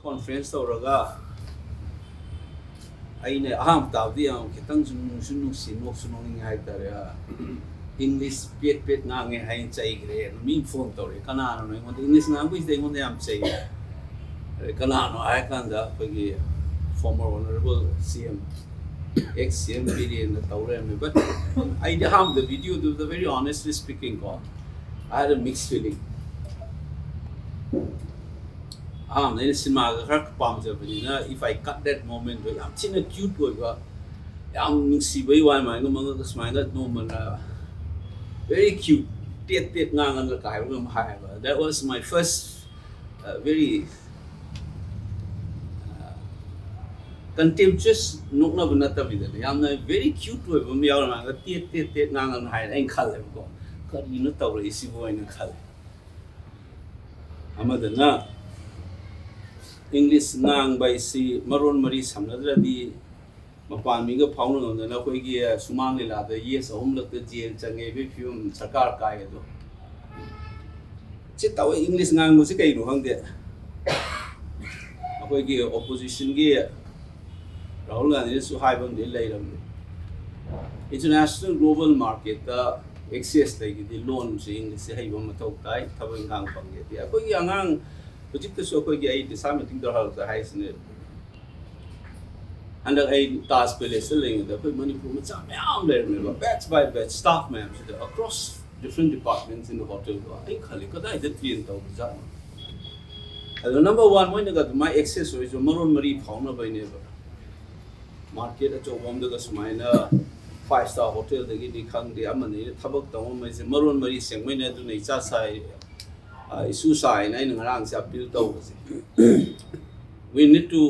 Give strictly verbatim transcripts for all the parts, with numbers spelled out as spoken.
Conference ꯇꯧꯔꯒ ꯑꯩꯅ ꯑꯍꯥꯟꯕ ꯇꯥꯕꯗꯤ ꯌꯥꯝ ꯈꯤꯇꯪꯁꯨ ꯅꯨꯡꯁꯨ ꯅꯨꯡꯁꯤ, ꯅꯣꯛꯁꯨ ꯅꯣꯛꯅꯤꯡꯉꯦ ꯍꯥꯏꯇꯥꯔꯦ꯫ ꯏꯪꯂꯤꯁ ꯄꯦꯠ ꯄꯦꯠ ꯉꯥꯡꯉꯦ ꯍꯥꯏꯅ ꯆꯩꯈ꯭ꯔꯦ꯫ ꯃꯤ ꯐꯣꯟ ꯇꯧꯔꯛꯑꯦ, "ꯀꯅꯥꯅꯣ ꯑꯩꯉꯣꯟꯗ ꯏꯪꯂꯤꯁ ꯉꯥꯡꯕꯁꯤꯗ ꯑꯩꯉꯣꯟꯗ ꯌꯥꯝ ꯆꯩ?" ꯑꯗꯩ ꯀꯅꯥꯅꯣ ꯍꯥꯏꯔꯀꯥꯟꯗ ꯑꯩꯈꯣꯏꯒꯤ former honorable C M, ex C M ꯕꯤꯔꯦꯟꯅ ꯇꯧ ꯂꯩꯔꯝꯃꯦ꯫ But ꯑꯩꯗꯤ ꯑꯍꯥꯟꯕꯗ ꯚꯤꯗꯤꯑꯣꯗꯨꯗ, very honestly speaking ꯀꯣ, I had a mixed feeling. ꯑꯍꯥꯟꯕꯗ ꯑꯩꯅ ꯁꯤꯅꯦꯃꯥꯒ ꯈꯔ ꯄꯥꯝꯖꯕꯅꯤꯅ, if I cut that moment ꯗꯣ, ꯌꯥꯝ ꯊꯤꯅ ꯀ꯭ꯌꯨꯠ ꯑꯣꯏꯕ, ꯌꯥꯝ ꯅꯨꯡꯁꯤꯕꯒꯤ ꯋꯥ, ꯃꯥꯏꯅ ꯃꯉꯛꯇ ꯁꯨꯃꯥꯏꯅ ꯅꯣꯡꯃꯅ very cute, ꯇꯦꯠ ꯇꯦꯠ ꯉꯥꯡꯉꯒ ꯀꯥꯏꯕ ꯉꯝ ꯍꯥꯏꯕ, that was my first, uh, very, uh, contemptuous ꯅꯣꯛꯅꯕ ꯅꯠꯇꯕꯤꯗꯅꯦ, ꯌꯥꯝꯅ very cute ꯑꯣꯏꯕ ꯑꯃ ꯌꯥꯎꯔ ꯃꯥꯜꯂꯒ ꯇꯦꯠ ꯇꯦꯠ ꯇꯦꯠ ꯉꯥꯡꯉꯅ ꯍꯥꯏꯅ ꯑꯩꯅ ꯈꯜꯂꯦꯕꯀꯣ꯫ "ꯀꯔꯤꯅꯣ ꯇꯧꯔꯛꯏꯁꯤꯕꯨ?" ꯍꯥꯏꯅ ꯈꯜꯂꯦ꯫ ꯑꯃꯗꯅ ꯏꯪꯂꯤꯁ ꯉꯥꯡꯕ ꯍꯥꯏꯁꯤ ꯃꯔꯣꯟ ꯃꯔꯤ ꯁꯝꯅꯗ꯭ꯔꯗꯤ ꯃꯄꯥꯟ ꯃꯤꯒ ꯐꯥꯎꯅ ꯉꯝꯗꯅ ꯑꯩꯈꯣꯏꯒꯤ ꯁꯨꯃꯥꯡ ꯂꯤꯂꯥꯗ ꯌꯦꯁ ꯑꯍꯨꯝꯂꯛꯇ ꯖꯦꯜ ꯆꯪꯉꯦ ꯍꯥꯏꯕꯒꯤ ꯐꯤꯕꯝ, ꯁꯔꯀꯥꯔ ꯀꯥꯏ ꯑꯗꯣ꯫ ꯁꯤ ꯇꯧꯋꯦ, ꯏꯪꯂꯤꯁ ꯉꯥꯡꯕꯁꯤ ꯀꯩꯅꯣ ꯈꯪꯗꯦ꯫ ꯑꯩꯈꯣꯏꯒꯤ ꯑꯣꯄꯣꯖꯤꯁꯟꯒꯤ ꯔꯥꯍꯨꯜ ꯒꯥꯟꯙꯤꯅꯁꯨ ꯍꯥꯏꯕ ꯑꯃꯗꯤ ꯂꯩꯔꯝꯃꯦ, international global market ꯇ access ꯂꯩꯒꯗꯤ ꯂꯣꯟꯁꯦ, ꯏꯪꯂꯤꯁꯁꯦ ꯍꯩꯕ ꯃꯊꯧ ꯇꯥꯏ, ꯊꯕꯛ ꯏꯪꯈꯥꯡ ꯐꯪꯒꯦꯗꯤ꯫ ꯑꯩꯈꯣꯏꯒꯤ ꯑꯉꯥꯡ ꯍꯧꯖꯤꯛꯇꯁꯨ ꯑꯩꯈꯣꯏꯒꯤ, ꯑꯩ ꯗꯤꯁꯥ ꯃꯤꯇꯤꯡ ꯇꯧꯔꯛꯄꯗ ꯍꯥꯏꯁꯤꯅꯦ, ꯍꯟꯗꯛ ꯑꯩ ꯇꯥꯖ ꯄꯦꯂꯦꯁꯇ ꯂꯩꯔꯤꯉꯩꯗ ꯑꯩꯈꯣꯏ ꯃꯅꯤꯄꯨꯔ ꯃꯆꯥ ꯃꯌꯥꯝ ꯂꯩꯔꯝꯃꯦꯕ, batch by batch staff ꯃꯌꯥꯝꯁꯤꯗ across different departments in the hotel ꯗꯣ꯫ ꯑꯩ ꯈꯜꯂꯤ, "ꯀꯗꯥꯏꯗ train ꯇꯧꯔꯤꯖꯥꯠꯅꯣ?" ꯑꯗꯣ number one, ꯃꯣꯏꯅꯒ ꯑꯗꯨꯃꯥꯏꯅ access ꯑꯣꯏꯔꯤꯁꯨ ꯃꯔꯣꯟ ꯃꯔꯤ ꯐꯥꯎꯅꯕꯩꯅꯦꯕ꯫ Market ꯑꯆꯧꯕ ꯑꯃꯗꯒ ꯁꯨꯃꯥꯏꯅ five star hotel ꯗꯒꯤꯅꯤ ꯈꯪꯗꯦ, ꯑꯃꯅꯤ ꯊꯕꯛ ꯇꯧꯔꯝꯃꯩꯁꯦ ꯃꯔꯣꯟ ꯃꯔꯤ ꯁꯦꯡꯕꯩꯅꯦ꯫ ꯑꯗꯨꯅ ꯏꯆꯥ ꯁꯥꯏ, ꯑ, ꯏꯁꯨ ꯁꯥꯏꯅ ꯑꯩꯅ ꯉꯔꯥꯡꯁꯦ appeal ꯇꯧꯕꯁꯦ꯫ We need to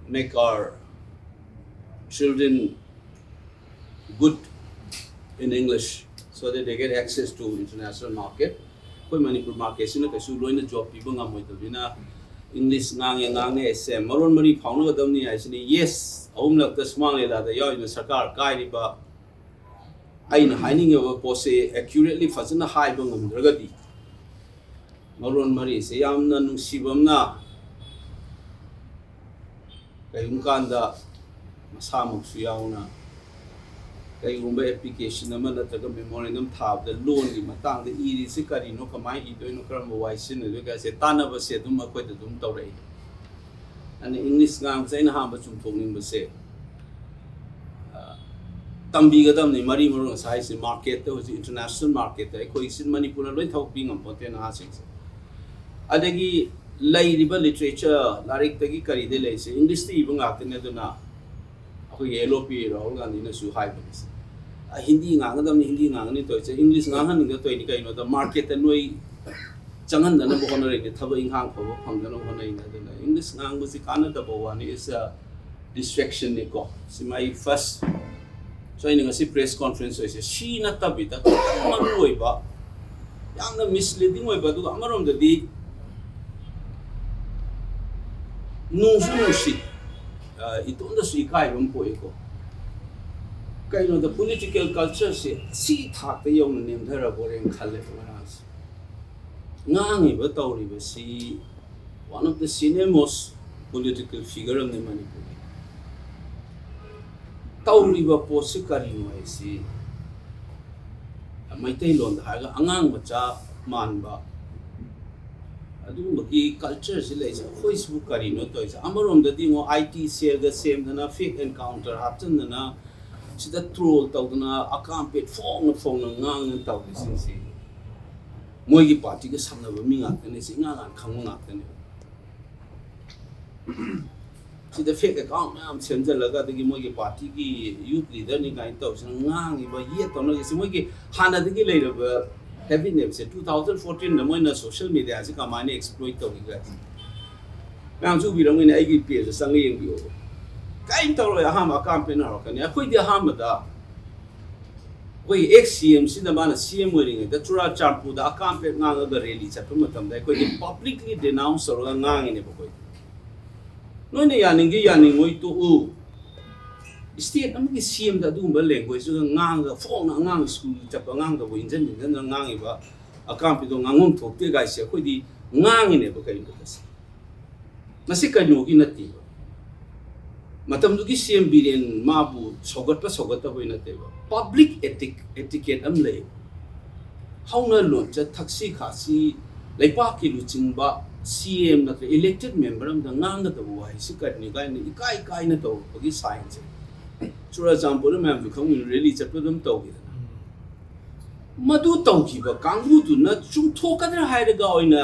make our children good in English so that they get access to international market. ꯑꯩꯈꯣꯏ ꯃꯅꯤꯄꯨꯔ market ꯁꯤꯅ ꯀꯩꯁꯨ ꯂꯣꯏꯅ job ꯄꯤꯕ ꯉꯝꯃꯣꯏꯗꯕꯅꯤꯅ, English ꯉꯥꯡꯉꯦ, ꯉꯥꯡꯉꯦ ꯍꯥꯏꯁꯦ ꯃꯔꯣꯟ ꯃꯔꯤ ꯐꯥꯎꯅꯒꯗꯕꯅꯤ ꯍꯥꯏꯁꯤꯅꯤ꯫ Yes ꯑꯍꯨꯝꯂꯛꯇ ꯁꯨꯃꯥꯡ ꯂꯤꯂꯥꯗ ꯌꯥꯎꯔꯤꯕ ꯁꯔꯀꯥꯔ ꯀꯥꯏꯔꯤꯕ, ꯑꯩꯅ ꯍꯥꯏꯅꯤꯡꯉꯤꯕ ꯄꯣꯠꯁꯦ accurately ꯐꯖꯅ ꯍꯥꯏꯕ ꯉꯝꯗ꯭ꯔꯒꯗꯤ, ꯃꯔꯣꯟ ꯃꯔꯤꯁꯦ ꯌꯥꯝꯅ ꯅꯨꯡꯁꯤꯕ ꯑꯃꯅ, ꯀꯔꯤꯒꯨꯝꯕ ꯀꯥꯟꯗ ꯃꯁꯥꯃꯛꯁꯨ ꯌꯥꯎꯅ ꯀꯔꯤꯒꯨꯝꯕ application ꯑꯃ ꯅꯠꯇ꯭ꯔꯒ memorandum ꯊꯥꯕꯗ ꯂꯣꯟꯒꯤ ꯃꯇꯥꯡꯗ ꯏꯔꯤꯁꯤ ꯀꯔꯤꯅꯣ, ꯀꯃꯥꯏꯅ ꯏꯗꯣꯏꯅꯣ, ꯀꯔꯝꯕ ꯋꯥꯍꯩ ꯁꯤꯖꯤꯟꯅꯗꯣꯏꯅꯣ ꯀꯥꯏꯁꯦ ꯇꯥꯟꯅꯕꯁꯦ ꯑꯗꯨꯝ ꯑꯩꯈꯣꯏꯗ ꯑꯗꯨꯝ ꯇꯧꯔꯛꯏ꯫ ꯑꯗꯨꯅ English ꯉꯥꯡꯕꯁꯦ ꯑꯩꯅ ꯑꯍꯥꯟꯕ ꯆꯨꯝꯊꯣꯛꯅꯤꯡꯕꯁꯦ, ꯑ, ꯇꯝꯕꯤꯒꯗꯕꯅꯤ꯫ ꯃꯔꯤ ꯃꯔꯨ ꯉꯁꯥꯏ ꯍꯥꯏꯁꯦ market ꯇ, ꯍꯧꯖꯤꯛ international market ꯇ ꯑꯩꯈꯣꯏ ꯁꯤ ꯃꯅꯤꯄꯨꯔꯅ ꯂꯣꯏ ꯊꯕꯛ ꯄꯤ ꯉꯝꯄꯣꯟꯇꯦ ꯅꯍꯥꯁꯤꯡꯁꯦ꯫ ꯑꯗꯒꯤ ꯂꯩꯔꯤꯕ literature, ꯂꯥꯏꯔꯤꯛꯇꯒꯤ ꯀꯔꯤꯗꯒꯤ ꯂꯩꯔꯤꯁꯦ English ꯇ ꯏꯕ ꯉꯥꯛꯇꯅꯦ꯫ ꯑꯗꯨꯅ ꯑꯩꯈꯣꯏꯒꯤ L O P ꯔꯥꯍꯨꯜ ꯒꯥꯟꯙꯤꯅꯁꯨ ꯍꯥꯏꯕꯅꯤ, "ꯑ, ꯍꯤꯟꯗꯤ ꯉꯥꯡꯒꯗꯕꯅꯤ, ꯍꯤꯟꯗꯤ ꯉꯥꯡꯒꯅꯤ" ꯇꯧꯔꯤꯁꯦ꯫ English ꯉꯥꯡꯍꯟꯅꯤꯡꯗ ꯇꯧꯔꯤꯅꯤ꯫ ꯀꯩꯅꯣꯗ market ꯇ ꯅꯣꯏ ꯆꯪꯍꯟꯗꯅꯕ ꯍꯣꯠꯅꯔꯤꯅꯦ, ꯊꯕꯛ ꯏꯪꯈꯥꯡ ꯐꯕ ꯐꯪꯗꯅꯕ ꯍꯣꯠꯅꯔꯤꯅꯦ꯫ ꯑꯗꯨꯅ English ꯉꯥꯡꯕꯁꯤ ꯀꯥꯟꯅꯗꯕ ꯋꯥꯅꯤ, it's a distraction ꯅꯤꯀꯣ꯫ ꯁꯤ ꯃꯥꯏ first꯫ So ꯑꯩꯅ ꯉꯁꯤ press conference ꯇꯧꯔꯤꯁꯦ ꯁꯤ ꯅꯠꯇꯕꯤꯗ ꯈꯤꯇꯪ ꯃꯔꯨ ꯑꯣꯏꯕ, ꯌꯥꯝꯅ misleading ꯑꯣꯏꯕ, ꯑꯗꯨꯒ ꯑꯃꯔꯣꯝꯗꯗꯤ ꯅꯨꯡꯁꯨ ꯅꯨꯡꯁꯤ, ꯑ, ꯏꯇꯣꯝꯇꯁꯨ ꯏꯀꯥꯏꯕ ꯑꯃ ꯄꯣꯛꯏꯀꯣ꯫ ꯀꯩꯅꯣꯗ political culture ꯁꯦ ꯑꯁꯤ ꯊꯥꯛꯇ ꯌꯧꯅ ꯅꯦꯝꯊꯔꯕꯣꯔꯦꯅ ꯈꯜꯂꯦꯕ ꯉꯔꯥꯡꯁꯦ꯫ ꯉꯥꯡꯉꯤꯕ ꯇꯧꯔꯤꯕꯁꯤ one of the senior most political figure ꯑꯃꯅꯤ ꯃꯅꯤꯄꯨꯔꯒꯤ꯫ ꯇꯧꯔꯤꯕ ꯄꯣꯠꯁꯤ ꯀꯔꯤꯅꯣ ꯍꯥꯏꯁꯤ ꯃꯩꯇꯩꯂꯣꯟꯗ ꯍꯥꯏꯔꯒ ꯑꯉꯥꯡ ꯃꯆꯥ ꯃꯥꯟꯕ ꯑꯗꯨꯒꯨꯝꯕꯒꯤ culture ꯁꯤ ꯂꯩꯁꯦ꯫ ꯑꯩꯈꯣꯏꯁꯤꯕꯨ ꯀꯔꯤꯅꯣ ꯇꯧꯔꯤꯁꯦ? ꯑꯃꯔꯣꯝꯗꯗꯤ ꯑꯃꯨꯛ I T cell ꯒ ꯁꯦꯝꯗꯅ, fake encounter ꯍꯥꯞꯆꯤꯟꯗꯅ, ꯁꯤꯗ troll ꯇꯧꯗꯅ, ꯑꯀꯥꯝꯄꯦꯠ ꯐꯣꯡꯅ ꯐꯣꯡꯅ ꯉꯥꯡꯗꯅ ꯇꯧꯔꯤꯁꯤꯡꯁꯤ ꯃꯣꯏꯒꯤ party ꯒ ꯁꯝꯅꯕ ꯃꯤ ꯉꯥꯛꯇꯅꯦ꯫ ꯁꯤ ꯏꯉꯥ ꯉꯥꯟ ꯈꯪꯕ ꯉꯥꯛꯇꯅꯦ꯫ ꯁꯤꯗ fake account ꯃꯌꯥꯝ ꯁꯦꯝꯖꯤꯜꯂꯒ, ꯑꯗꯒꯤ ꯃꯣꯏꯒꯤ party ꯒꯤ youth leader ꯅꯤ ꯀꯥꯏꯅ ꯇꯧꯔꯤꯁꯤꯅ ꯉꯥꯡꯉꯤꯕ, ꯌꯦꯠ ꯇꯧꯅꯔꯤꯁꯤ ꯃꯣꯏꯒꯤ ꯍꯥꯟꯅꯗꯒꯤ ꯂꯩꯔꯕ habit ꯅꯦꯕ꯫ ꯁꯦ two thousand fourteen ꯗ ꯃꯣꯏꯅ social media ꯁꯤ ꯀꯃꯥꯏꯅ exploit ꯇꯧꯈꯤꯒꯦ? ꯃꯌꯥꯝꯁꯨ ꯎꯕꯤꯔꯝꯒꯅꯤ, ꯑꯩꯒꯤ page ꯇ ꯆꯪꯉ ꯌꯦꯡꯕꯤꯌꯣꯕ꯫ ꯀꯔꯤꯝ ꯇꯧꯔꯣꯏ, ꯑꯍꯥꯟꯕ ꯑꯀꯥꯝꯄꯦꯠꯅ ꯍꯧꯔꯛꯀꯅꯤ꯫ ꯑꯩꯈꯣꯏꯗꯤ ꯑꯍꯥꯟꯕꯗ ꯑꯩꯈꯣꯏꯒꯤ ex C M ꯁꯤꯅ ꯃꯥꯅ C M ꯑꯣꯏꯔꯤꯉꯩꯗ ꯆꯨꯔꯥꯆꯥꯟꯄꯨꯔꯗ ꯑꯀꯥꯝꯄꯦꯠ ꯉꯥꯡꯉꯒ rally ꯆꯠꯄ ꯃꯇꯝꯗ ꯑꯩꯈꯣꯏꯗꯤ publicly denounce ꯇꯧꯔꯒ ꯉꯥꯡꯉꯤꯅꯦꯕ ꯑꯩꯈꯣꯏ꯫ ꯅꯣꯏꯅ ꯌꯥꯅꯤꯡꯒꯦ ꯌꯥꯅꯤꯡꯉꯣꯏ ꯇꯣꯛꯎ꯫ State ꯑꯃꯒꯤ C M ꯗ ꯑꯗꯨꯒꯨꯝꯕ language ꯇꯨꯒ ꯉꯥꯡꯉꯒ ꯐꯣꯡꯅ ꯑꯉꯥꯡ school ꯆꯠꯄ ꯑꯉꯥꯡꯗꯕꯨ ꯏꯟꯖꯟ ꯏꯟꯖꯟꯗꯅ ꯉꯥꯡꯉꯤꯕ ꯑꯀꯥꯝꯄꯦꯠꯇꯣ ꯉꯥꯡꯐꯝ ꯊꯣꯛꯇꯦ ꯀꯥꯏꯁꯦ ꯑꯩꯈꯣꯏꯗꯤ ꯉꯥꯡꯉꯤꯅꯦꯕ꯫ ꯀꯩꯅꯣꯗꯁꯦ ꯃꯁꯤ ꯀꯩꯅꯣꯒꯤ ꯅꯠꯇꯦꯕ꯫ ꯃꯇꯝꯗꯨꯒꯤ ꯁꯤ ꯑꯦꯝ ꯕꯤꯔꯦꯟ ꯃꯥꯕꯨ ꯁꯧꯒꯠꯄ ꯁꯧꯒꯠꯇꯕꯩ ꯅꯠꯇꯦꯕ, ꯄꯕ꯭ꯂꯤꯛ ꯑꯦꯇꯤꯛ ꯑꯦꯇꯤꯀꯦꯠ ꯑꯃ ꯂꯩ꯫ ꯍꯧꯅ ꯂꯣꯟꯆꯠ, ꯊꯛꯁꯤ ꯈꯥꯁꯤ, ꯂꯩꯄꯥꯛꯀꯤ ꯂꯨꯆꯤꯡꯕ ꯁꯤ ꯑꯦꯝ ꯅꯠꯇ꯭ꯔꯒ ꯏꯂꯦꯛꯇꯦꯠ ꯃꯦꯝꯕꯔ ꯑꯃꯗ ꯉꯥꯡꯒꯗꯕ ꯋꯥꯍꯩꯁꯤ ꯀꯔꯤꯅꯤ ꯀꯥꯏꯅ ꯏꯀꯥꯏ ꯀꯥꯏꯅ ꯇꯧꯔꯛꯄꯒꯤ ꯁꯥꯏꯟꯁꯦ꯫ ꯆꯨꯔꯥꯆꯥꯟꯄꯨꯔꯗ ꯃꯌꯥꯝꯁꯨ ꯈꯪꯉꯤꯅ, ꯔꯦꯂꯤ ꯆꯠꯄ ꯑꯗꯨꯝ ꯇꯧꯈꯤꯗꯅ꯫ ꯃꯗꯨ ꯇꯧꯈꯤꯕ ꯀꯥꯡꯕꯨꯗꯨꯅ ꯆꯨꯝꯊꯣꯛꯀꯗ꯭ꯔꯥ ꯍꯥꯏꯔꯒ ꯑꯣꯏꯅ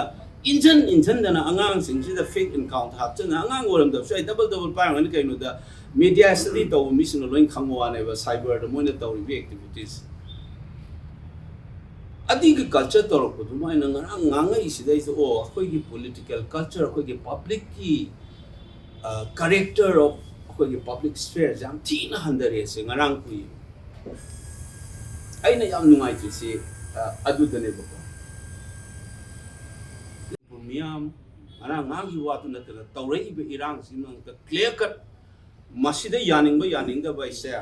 ꯏꯟꯖꯟ ꯏꯟꯖꯟꯗꯅ ꯑꯉꯥꯡꯁꯤꯡꯁꯤꯗ ꯐꯦꯛ ꯑꯦꯀꯥꯎꯟꯠ ꯍꯥꯞꯆꯟꯗꯅ, ꯑꯉꯥꯡ ꯑꯣꯏꯔꯝꯗꯕꯁꯨ ꯌꯥꯏ, ꯗꯕꯜ ꯗꯕꯜ ꯄꯥꯏꯔꯝꯒꯅꯤ꯫ ꯀꯩꯅꯣꯗ ꯃꯦꯗꯤꯌꯥ ꯁ꯭ꯇꯗꯤ ꯇꯧꯕ ꯃꯤꯁꯤꯡꯅ ꯂꯣꯏ ꯈꯪꯕ ꯋꯥꯅꯦꯕ, ꯁꯥꯏꯕꯔꯗ ꯃꯣꯏꯅ ꯇꯧꯔꯤꯕ ꯑꯦꯛꯇꯤꯚꯤꯇꯤꯁ꯫ ꯑꯗꯨꯒꯤ ꯀꯜꯆꯔ ꯇꯧꯔꯛꯄꯗꯨꯃꯥꯏꯅ ꯉꯔꯥꯡ ꯉꯥꯡꯉꯛꯏꯁꯤꯗꯩꯁꯤꯗ, ꯑꯣ, ꯑꯩꯈꯣꯏꯒꯤ ꯄꯣꯂꯤꯇꯤꯀꯦꯜ ꯀꯜꯆꯔ, ꯑꯩꯈꯣꯏꯒꯤ ꯄꯕ꯭ꯂꯤꯛꯀꯤ ꯀꯔꯦꯛꯇꯔ ꯑꯣꯐ ꯑꯩꯈꯣꯏꯒꯤ ꯄꯕ꯭ꯂꯤꯛ ꯁ꯭ꯐꯤꯌꯔꯁꯦ ꯌꯥꯝ ꯊꯤꯅ ꯍꯟꯊꯔꯛꯑꯦꯁꯦ ꯉꯔꯥꯡ ꯀꯨꯏ꯫ ꯑꯩꯅ ꯌꯥꯝ ꯅꯨꯡꯉꯥꯏꯇ꯭ꯔꯤꯁꯤ, ꯑ, ꯑꯗꯨꯗꯅꯦꯕꯀꯣ꯫ ꯃꯤꯌꯥꯝ ꯉꯔꯥꯡ ꯉꯥꯡꯈꯤꯕ ꯋꯥꯗꯨ ꯅꯠꯇꯅ ꯇꯧꯔꯛꯏꯕ ꯏꯔꯥꯡꯁꯤꯃꯛꯇ ꯀ꯭ꯂꯤꯌꯔ ꯀꯠ ꯃꯁꯤꯗ ꯌꯥꯅꯤꯡꯕ ꯌꯥꯅꯤꯡꯗꯕ ꯑꯩꯁꯦ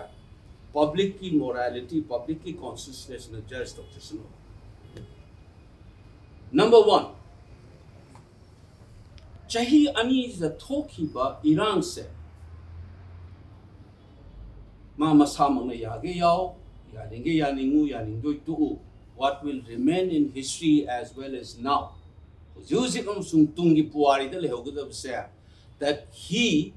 ꯄꯕ꯭ꯂꯤꯛꯀꯤ ꯃꯣꯔꯥꯂꯤꯇꯤ, ꯄꯕ꯭ꯂꯤꯛꯀꯤ ꯀꯣꯟꯁꯤꯌꯁꯅꯦꯁꯅ ꯖꯖ ꯇꯧꯖꯁꯅꯨ꯫ ꯅꯝꯕꯔ ꯋꯥꯟ, ꯆꯍꯤ ꯑꯅꯤꯁꯤꯗ ꯊꯣꯛꯈꯤꯕ ꯏꯔꯥꯡꯁꯦ ꯃꯥ ꯃꯁꯥꯃꯛꯅ ꯌꯥꯒꯦ ꯌꯥꯎ, ꯌꯥꯅꯤꯡꯒꯦ ꯌꯥꯅꯤꯡꯉꯨ, ꯌꯥꯅꯤꯡꯗꯣꯏ ꯇꯣꯛꯎ, what will remain in history as well as now, ꯍꯧꯖꯤꯛ ꯍꯧꯖꯤꯛ ꯑꯃꯁꯨꯡ ꯇꯨꯡꯒꯤ ꯄꯨꯋꯥꯔꯤꯗ ꯂꯩꯍꯧꯒꯗꯕꯁꯦ, that he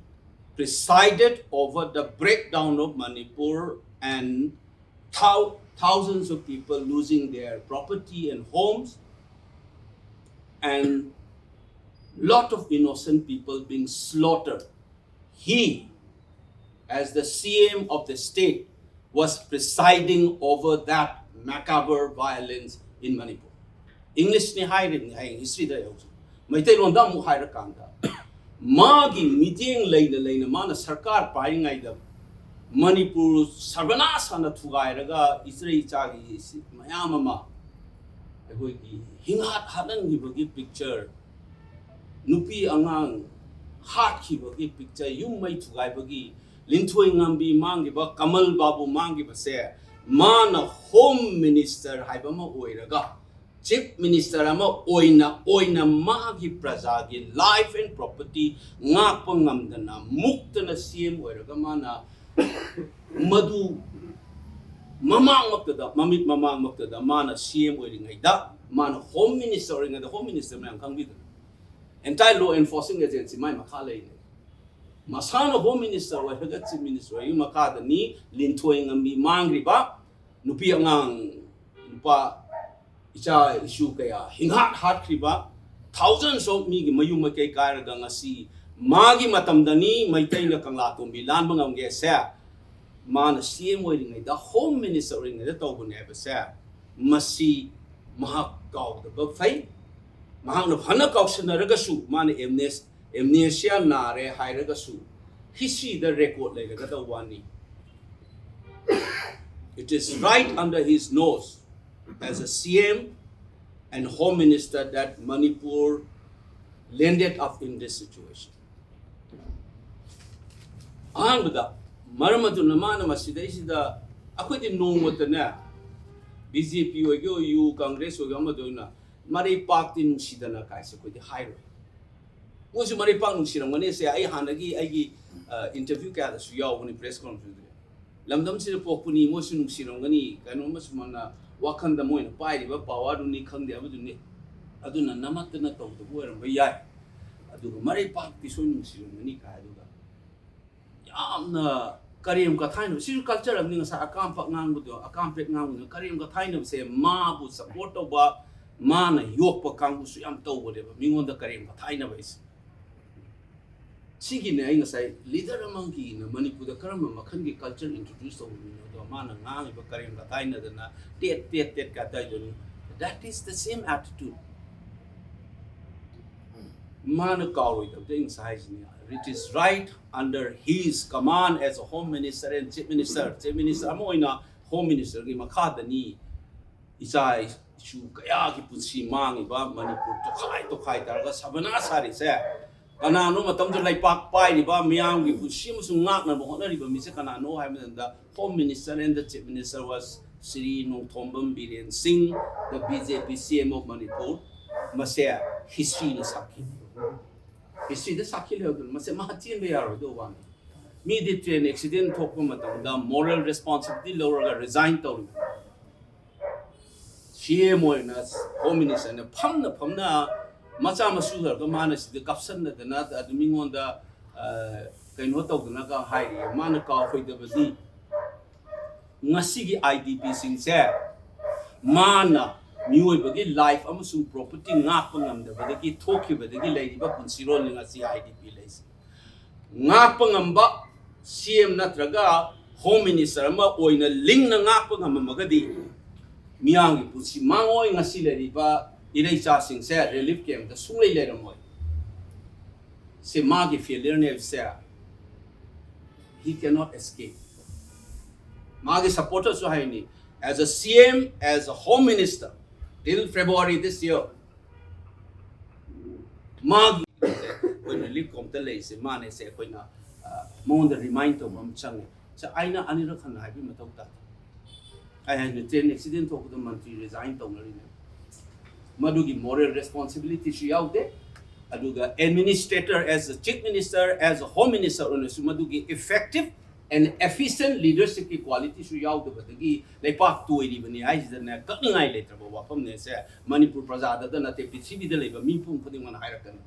presided over the breakdown of Manipur and thou- thousands of people losing their property and homes and lot of innocent people being slaughtered. He, as the C M of the state, was presiding over that macabre violence in Manipur. ꯏꯪꯂꯤꯁꯅꯤ ꯍꯥꯏꯔꯤꯕꯅꯤ ꯍꯌꯦꯡ ꯍꯤꯁꯇ꯭ꯔꯤꯗ ꯌꯧꯁꯤ꯫ ꯃꯩꯇꯩꯂꯣꯟꯗ ꯑꯃꯨꯛ ꯍꯥꯏꯔꯀꯥꯟꯗ, ꯃꯥꯒꯤ ꯃꯤꯠꯌꯦꯡ ꯂꯩꯅ ꯂꯩꯅ ꯃꯥꯅ ꯁꯔꯀꯥꯔ ꯄꯥꯏꯔꯤꯉꯩꯗ ꯃꯅꯤꯄꯨꯔ ꯁꯔꯕꯅꯥꯁ ꯍꯥꯟꯅ ꯊꯨꯒꯥꯏꯔꯒ ꯏꯆꯔꯩ ꯏꯆꯥꯒꯤ ꯃꯌꯥꯝ ꯑꯃ ꯑꯩꯈꯣꯏꯒꯤ ꯍꯤꯡꯍꯥꯠ ꯍꯥꯠꯍꯟꯈꯤꯕꯒꯤ ꯄꯤꯛꯆꯔ, ꯅꯨꯄꯤ ꯑꯉꯥꯡ ꯍꯥꯠꯈꯤꯕꯒꯤ ꯄꯤꯛꯆꯔ, ꯌꯨꯝ ꯃꯩ ꯊꯨꯒꯥꯏꯕꯒꯤ, ꯂꯤꯟꯊꯣꯏ ꯉꯝꯕꯤ ꯃꯥꯡꯈꯤꯕ, ꯀꯃꯜ ꯕꯥꯕꯨ ꯃꯥꯡꯈꯤꯕꯁꯦ ꯃꯥꯅ ꯍꯣꯝ ꯃꯤꯅꯤꯁꯇꯔ ꯍꯥꯏꯕ ꯑꯃ ꯑꯣꯏꯔꯒ Chief Minister ꯑꯃ ꯑꯣꯏꯅ ꯑꯣꯏꯅ ꯃꯥꯒꯤ ꯄ꯭ꯔꯖꯥꯒꯤ life and property ꯉꯥꯛꯄ ꯉꯝꯗꯅ ꯃꯨꯛꯇꯅ C M ꯑꯣꯏꯔꯒ ꯃꯥꯅ ꯃꯗꯨ ꯃꯃꯥꯡꯃꯛꯇꯗ, ꯃꯃꯤꯠ ꯃꯃꯥꯡꯃꯛꯇꯗ ꯃꯥꯅ C M ꯑꯣꯏꯔꯤꯉꯩꯗ, ꯃꯥꯅ Home Minister ꯑꯣꯏꯔꯤꯉꯩꯗ, Home Minister ꯃꯌꯥꯝ ꯈꯪꯕꯤꯗꯅ, entire law enforcing agency ꯃꯥꯏ ꯃꯈꯥ ꯂꯩꯔꯤꯅꯦ꯫ ꯃꯁꯥꯅ Home Minister ꯑꯣꯏꯔꯒ Chief Minister ꯑꯣꯏꯔꯒꯤ ꯃꯈꯥꯗꯅꯤ ꯂꯤꯟꯊꯣꯏ ꯉꯝꯕꯤ ꯃꯥꯡꯈ꯭ꯔꯤꯕ, ꯅꯨꯄꯤ ꯑꯉꯥꯡ, ꯅꯨꯄꯥ, ꯏꯆꯥ ꯏꯁꯨ ꯀꯌꯥ ꯍꯤꯡꯍꯥꯠ ꯍꯥꯠꯈ꯭ꯔꯤꯕ, thousands of ꯃꯤꯒꯤ ꯃꯌꯨꯝ ꯃꯀꯩ ꯀꯥꯏꯔꯒ ꯉꯁꯤ ꯃꯥꯒꯤ ꯃꯇꯝꯗꯅꯤ ꯃꯩꯇꯩꯅ ꯀꯪꯂꯥ ꯇꯣꯝꯕꯤ ꯂꯥꯟꯕ ꯉꯝꯒꯦꯁꯦ꯫ ꯃꯥꯅ C M ꯑꯣꯏꯔꯤꯉꯩꯗ, Home Minister ꯑꯣꯏꯔꯤꯉꯩꯗ ꯇꯧꯕꯅꯦ ꯍꯥꯏꯕꯁꯦ, ꯃꯁꯤ ꯃꯍꯥꯛ ꯀꯥꯎꯗꯕ ꯐꯩ꯫ ꯃꯍꯥꯛꯅ ꯐꯅ ꯀꯥꯎꯁꯟꯅꯔꯒꯁꯨ, ꯃꯥꯅ amnes-, amnesia ꯅꯥꯔꯦ ꯍꯥꯏꯔꯒꯁꯨ, historyꯗ record ꯂꯩꯔꯒꯗꯧꯕ ꯋꯥꯅꯤ꯫ It is right under his nose as a C M and Home Minister that Manipur landed up in this situation. ꯑꯍꯥꯟꯕꯗ, ꯃꯔꯝ ꯑꯗꯨꯅ ꯃꯥꯅ ꯃꯁꯤꯗꯩꯁꯤꯗ, ꯑꯩꯈꯣꯏꯗꯤ ꯅꯣꯡꯃꯇꯅꯦ, B J P ꯑꯣꯏꯒꯦ ꯑꯣꯏꯌꯨ, Congress ꯑꯣꯏꯒꯦ ꯑꯃꯗ ꯑꯣꯏꯅ, ꯃꯔꯩ ꯄꯥꯛꯇꯤ ꯅꯨꯡꯁꯤꯗꯅ ꯀꯥꯏꯁꯦ ꯑꯩꯈꯣꯏꯗꯤ ꯍꯥꯏꯔꯣꯏ꯫ ꯃꯣꯏꯁꯨ ꯃꯔꯩ ꯄꯥꯛ ꯅꯨꯡꯁꯤꯔꯝꯒꯅꯤ꯫ ꯁꯦ, ꯑꯩ ꯍꯥꯟꯅꯒꯤ ꯑꯩꯒꯤ, ꯑ, interview ꯀꯌꯥꯗꯁꯨ ꯌꯥꯎꯕꯅꯤ, press conferenceꯗ꯫ ꯂꯝꯗꯝꯁꯤꯗ ꯄꯣꯛꯄꯅꯤ, ꯃꯣꯏꯁꯨ ꯅꯨꯡꯁꯤꯔꯝꯒꯅꯤ, ꯀꯩꯅꯣꯝꯃ ꯁꯨꯃꯥꯏꯅ ꯋꯥꯈꯜꯗ ꯃꯣꯏꯅ ꯄꯥꯏꯔꯤꯕ powerꯗꯨꯅꯤ ꯈꯪꯗꯦ, ꯑꯃꯗꯨꯅꯤ, ꯑꯗꯨꯅ ꯅꯝꯃꯛꯇꯅ ꯇꯧꯗꯕ ꯑꯣꯏꯔꯝꯕ ꯌꯥꯏ꯫ ꯑꯗꯨꯒ ꯃꯔꯩ ꯄꯥꯛꯇꯤ ꯁꯣꯏ ꯅꯨꯡꯁꯤꯔꯝꯒꯅꯤ ꯀꯥꯏ꯫ ꯑꯗꯨꯒ ꯌꯥꯝꯅ ꯀꯔꯦꯝ ꯀꯊꯥꯏꯅꯕ, ꯁꯤꯁꯨ culture ꯑꯃꯅꯤ꯫ ꯉꯁꯥꯏ ꯑꯀꯥꯝꯄꯦꯠ ꯉꯥꯡꯕꯗꯣ, ꯑꯀꯥꯝꯄꯦꯠ ꯉꯥꯡꯕꯗꯣ, ꯀꯔꯦꯝ ꯀꯊꯥꯏꯅꯕꯁꯦ ꯃꯥꯕꯨ support ꯇꯧꯕ, ꯃꯥꯅ ꯌꯣꯛꯄ ꯀꯥꯡꯕꯨꯁꯨ ꯌꯥꯝ ꯇꯧꯕꯅꯦꯕ, ꯃꯤꯉꯣꯟꯗ ꯀꯔꯦꯝ ꯀꯊꯥꯏꯅꯕ ꯍꯥꯏꯁꯦ꯫ ꯁꯤꯒꯤꯅꯦ ꯑꯩ ꯉꯁꯥꯏ leader ꯑꯃꯒꯤꯅ ꯃꯅꯤꯄꯨꯔꯗ ꯀꯔꯝꯕ ꯃꯈꯜꯒꯤ culture introduce ꯇꯧꯕꯅꯣꯗꯣ, ꯃꯥꯅ ꯉꯥꯡꯉꯤꯕ ꯀꯔꯦꯝ ꯀꯊꯥꯏꯅꯗꯅ ꯇꯦꯠ ꯇꯦꯠ ꯇꯦꯠ ꯀꯥ ꯇꯧꯗꯣꯏꯅꯤ꯫ That is the same attitude. ꯃꯥꯅ ꯀꯥꯎꯔꯣꯏꯗꯕꯗꯤ ꯑꯩ ꯉꯁꯥꯏ ꯍꯥꯏꯁꯤꯅꯤ, it is right under his command as a Home Minister and Chief Minister, Chief Minister ꯑꯃ ꯑꯣꯏꯅ Home Ministerꯒꯤ ꯃꯈꯥꯗꯅꯤ ꯏꯆꯥ ꯏꯁꯨ ꯀꯌꯥꯒꯤ ꯄꯨꯟꯁꯤ ꯃꯥꯡꯉꯤꯕ, ꯃꯅꯤꯄꯨꯔ ꯇꯣꯈꯥꯏ ꯇꯣꯈꯥꯏ ꯇꯥꯔꯒ ꯁꯕꯅꯥ ꯁꯥꯔꯤꯁꯦ꯫ ꯀꯅꯥꯅꯣ ꯃꯇꯝꯗꯨ ꯂꯩꯄꯥꯛ ꯄꯥꯏꯔꯤꯕ, ꯃꯤꯌꯥꯝꯒꯤ ꯄꯨꯟꯁꯤ ꯑꯃꯁꯨꯡ ꯉꯥꯛꯅꯕ ꯍꯣꯠꯅꯔꯤꯕ ꯃꯤꯁꯦ ꯀꯅꯥꯅꯣ ꯍꯥꯏꯕ ꯃꯇꯝꯗ, Home Minister and the Chief Minister was Shri Nongthombam Biren Singh, the B J P C M of Manipur, ꯃꯁꯦ historyꯅ ꯁꯥꯈꯤ꯫ Historyꯗ ꯁꯥꯈꯤ ꯂꯩꯍꯧꯗꯅ ꯃꯁꯦ ꯃꯥ ꯆꯦꯟꯕ ꯌꯥꯔꯣꯏꯗꯧꯕ ꯋꯥꯅꯤ꯫ ꯃꯤꯗꯤ train accident ꯊꯣꯛꯄ ꯃꯇꯝꯗ moral responsibility ꯂꯧꯔꯒ resign ꯇꯧꯔꯤꯕꯅꯤ꯫ C M ꯑꯣꯏꯅ, Home Ministerꯅ ꯐꯝꯅ ꯐꯝꯅ ꯃꯆꯥ ꯃꯁꯨ ꯂꯩꯔꯒ ꯃꯥꯅ ꯁꯤꯗ ꯀꯥꯞꯁꯟꯅꯗꯅ ꯑꯗꯨ ꯃꯤꯉꯣꯟꯗ, ꯑ, ꯀꯩꯅꯣ ꯇꯧꯗꯅꯒ ꯍꯥꯏꯔꯤꯌꯦ꯫ ꯃꯥꯅ ꯀꯥꯎꯔꯣꯏꯗꯕꯗꯤ ꯉꯁꯤꯒꯤ I D Pꯁꯤꯡꯁꯦ ꯃꯥꯅ ꯃꯤꯑꯣꯏꯕꯒꯤ life ꯑꯃꯁꯨꯡ property ꯉꯥꯛꯄ ꯉꯝꯗꯕꯗꯒꯤ ꯊꯣꯛꯈꯤꯕꯗꯒꯤ ꯂꯩꯔꯤꯕ ꯄꯨꯟꯁꯤꯔꯣꯜꯅꯤ ꯉꯁꯤ I D P ꯂꯩꯁꯦ꯫ ꯉꯥꯛꯄ ꯉꯝꯕ C M ꯅꯠꯇ꯭ꯔꯒ Home Minister ꯑꯃ ꯑꯣꯏꯅ ꯂꯤꯡꯅ ꯉꯥꯛꯄ ꯉꯝꯃꯝꯃꯒꯗꯤ ꯃꯤꯌꯥꯝꯒꯤ ꯄꯨꯟꯁꯤ ꯃꯥꯡꯉꯣꯏ, ꯉꯁꯤ ꯂꯩꯔꯤꯕ ꯏꯔꯩꯆꯥꯁꯤꯡꯁꯦ relief campꯇ ꯁꯨꯡꯂꯩ ꯂꯩꯔꯝꯃꯣꯏ꯫ ꯁꯤ ꯃꯥꯒꯤ failureꯅꯦꯕꯁꯦ꯫ He cannot escape. ꯃꯥꯒꯤ supporterꯁꯨ ꯍꯥꯏꯅꯤ, as a C M, as a Home Minister, till February this year, ꯃꯥꯒꯤ ꯑꯩꯈꯣꯏꯅ relief campꯇ ꯂꯩꯔꯤꯁꯦ ꯃꯥꯅꯦꯁꯦ ꯑꯩꯈꯣꯏꯅ, ꯑ, ꯃꯉꯣꯟꯗ remind ꯇꯧꯕ ꯑꯃ ꯆꯪꯉꯦ꯫ ꯁꯦ ꯑꯩꯅ ꯑꯅꯤꯔꯛ ꯍꯟꯅ ꯍꯥꯏꯕꯒꯤ ꯃꯊꯧ ꯇꯥꯗꯦ꯫ ꯑꯩ ꯍꯥꯏꯅ train accident ꯊꯣꯛꯄꯗ ꯃꯟꯇ꯭ꯔꯤ resign ꯇꯧꯅꯔꯤꯅꯦ꯫ ꯃꯗꯨꯒꯤ moral responsibilityꯁꯨ ꯌꯥꯎꯗꯦ꯫ ꯑꯗꯨꯒ administrator, as a Chief Minister, as a Home Minister ꯑꯣꯏꯅꯁꯨ ꯃꯗꯨꯒꯤ effective and efficient leadershipꯀꯤ qualityꯁꯨ ꯌꯥꯎꯗꯕꯗꯒꯤ ꯂꯩꯄꯥꯛ ꯇꯣꯏꯔꯤꯕꯅꯤ ꯍꯥꯏꯁꯤꯗꯅꯦ ꯀꯛꯅꯤꯡꯉꯥꯏ ꯂꯩꯇ꯭ꯔꯕ ꯋꯥꯐꯝꯅꯦꯁꯦ꯫ ꯃꯅꯤꯄꯨꯔ ꯄ꯭ꯔꯖꯥꯗꯇ ꯅꯠꯇꯦ, ꯄ꯭ꯔꯤꯊꯤꯕꯤꯗ ꯂꯩꯕ ꯃꯤꯄꯨꯝ ꯈꯨꯗꯤꯡꯃꯛꯅ ꯍꯥꯏꯔꯛꯀꯅꯤ꯫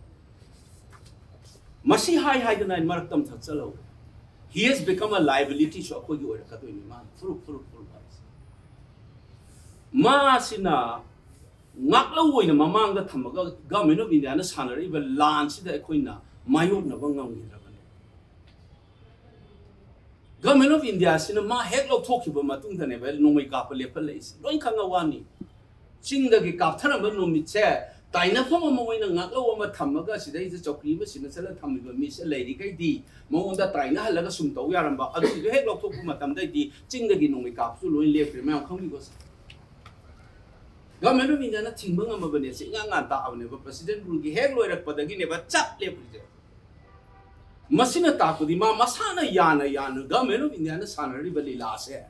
ꯃꯁꯤ ꯍꯥꯏ ꯍꯥꯏꯗꯅ ꯑꯩ ꯃꯔꯛꯇ ꯑꯃ ꯊꯠꯆꯜꯍꯧꯒꯦ꯫ He has become a liabilityꯁꯨ ꯑꯩꯈꯣꯏꯒꯤ ꯑꯣꯏꯔꯛꯀꯗꯣꯏꯅꯤ꯫ ꯃꯥꯅ ꯐꯨꯔꯨꯞ ꯐꯨꯔꯨꯞ ꯐꯨꯔꯨꯞ ꯍꯥꯏꯁꯦ꯫ ꯃꯥꯁꯤꯅ ꯉꯥꯛꯂꯧ ꯑꯣꯏꯅ ꯃꯃꯥꯡꯗ ꯊꯝꯃꯒ Government of Indiaꯅ ꯁꯥꯟꯅꯔꯛꯏꯕ ꯂꯥꯟꯁꯤꯗ ꯑꯩꯈꯣꯏꯅ ꯃꯥꯌꯣꯛꯅꯕ ꯉꯝꯈꯤꯗ꯭ꯔꯕꯅꯦ꯫ Government of Indiaꯁꯤꯅ ꯃꯥ ꯍꯦꯛ ꯂꯧꯊꯣꯛꯈꯤꯕ ꯃꯇꯨꯡꯗꯅꯦꯕ ꯅꯣꯡꯃꯩ ꯀꯥꯞꯄ ꯂꯦꯞꯍꯜꯂꯛꯏꯁꯦ꯫ ꯂꯣꯏ ꯈꯪꯉ ꯋꯥꯅꯤ꯫ ꯆꯤꯡꯗꯒꯤ ꯀꯥꯞꯊꯔꯝꯕ ꯅꯨꯃꯤꯠꯁꯦ ꯇꯥꯏꯅꯐꯝ ꯑꯃ ꯑꯣꯏꯅ ꯉꯥꯛꯂꯧ ꯑꯃ ꯊꯝꯃꯒ ꯁꯤꯗꯩꯗ ꯆꯧꯀ꯭ꯔꯤ ꯑꯃ ꯁꯤꯟꯅꯁꯜꯂ ꯊꯝꯃꯤꯕ ꯃꯤꯁꯦ ꯂꯩꯔꯤꯈꯩꯗꯤ ꯃꯉꯣꯟꯗ ꯇꯥꯏꯅꯍꯜꯂꯒ ꯁꯨꯝ ꯇꯧ ꯌꯥꯔꯝꯕ꯫ ꯑꯗꯨꯒꯤꯗꯣ ꯍꯦꯛ ꯂꯧꯊꯣꯛꯄ ꯃꯇꯝꯗꯩꯗꯤ ꯆꯤꯡꯗꯒꯤ ꯅꯣꯡꯃꯩ ꯀꯥꯞꯄꯁꯨ ꯂꯣꯏ ꯂꯦꯞꯈ꯭ꯔꯦ꯫ ꯃꯌꯥꯝ ꯈꯪꯕꯤꯀꯣ ꯁꯦ? Government of Indiaꯅ ꯊꯤꯡꯕ ꯉꯝꯃꯕꯅꯦ꯫ ꯁꯤ ꯏꯉꯥꯟ ꯉꯥꯟ ꯇꯥꯛꯑꯕꯅꯦꯕ꯫ President ruleꯒꯤ ꯍꯦꯛ ꯂꯣꯏꯔꯛꯄꯗꯒꯤꯅꯦꯕ ꯆꯞ ꯂꯦꯞꯈ꯭ꯔꯤꯁꯦ꯫ ꯃꯁꯤꯅ ꯇꯥꯛꯄꯗꯤ ꯃꯥ ꯃꯁꯥꯅ ꯌꯥꯅ ꯌꯥꯅ Government of Indiaꯅ ꯁꯥꯟꯅꯔꯤꯕ ꯂꯤꯂꯥꯁꯦ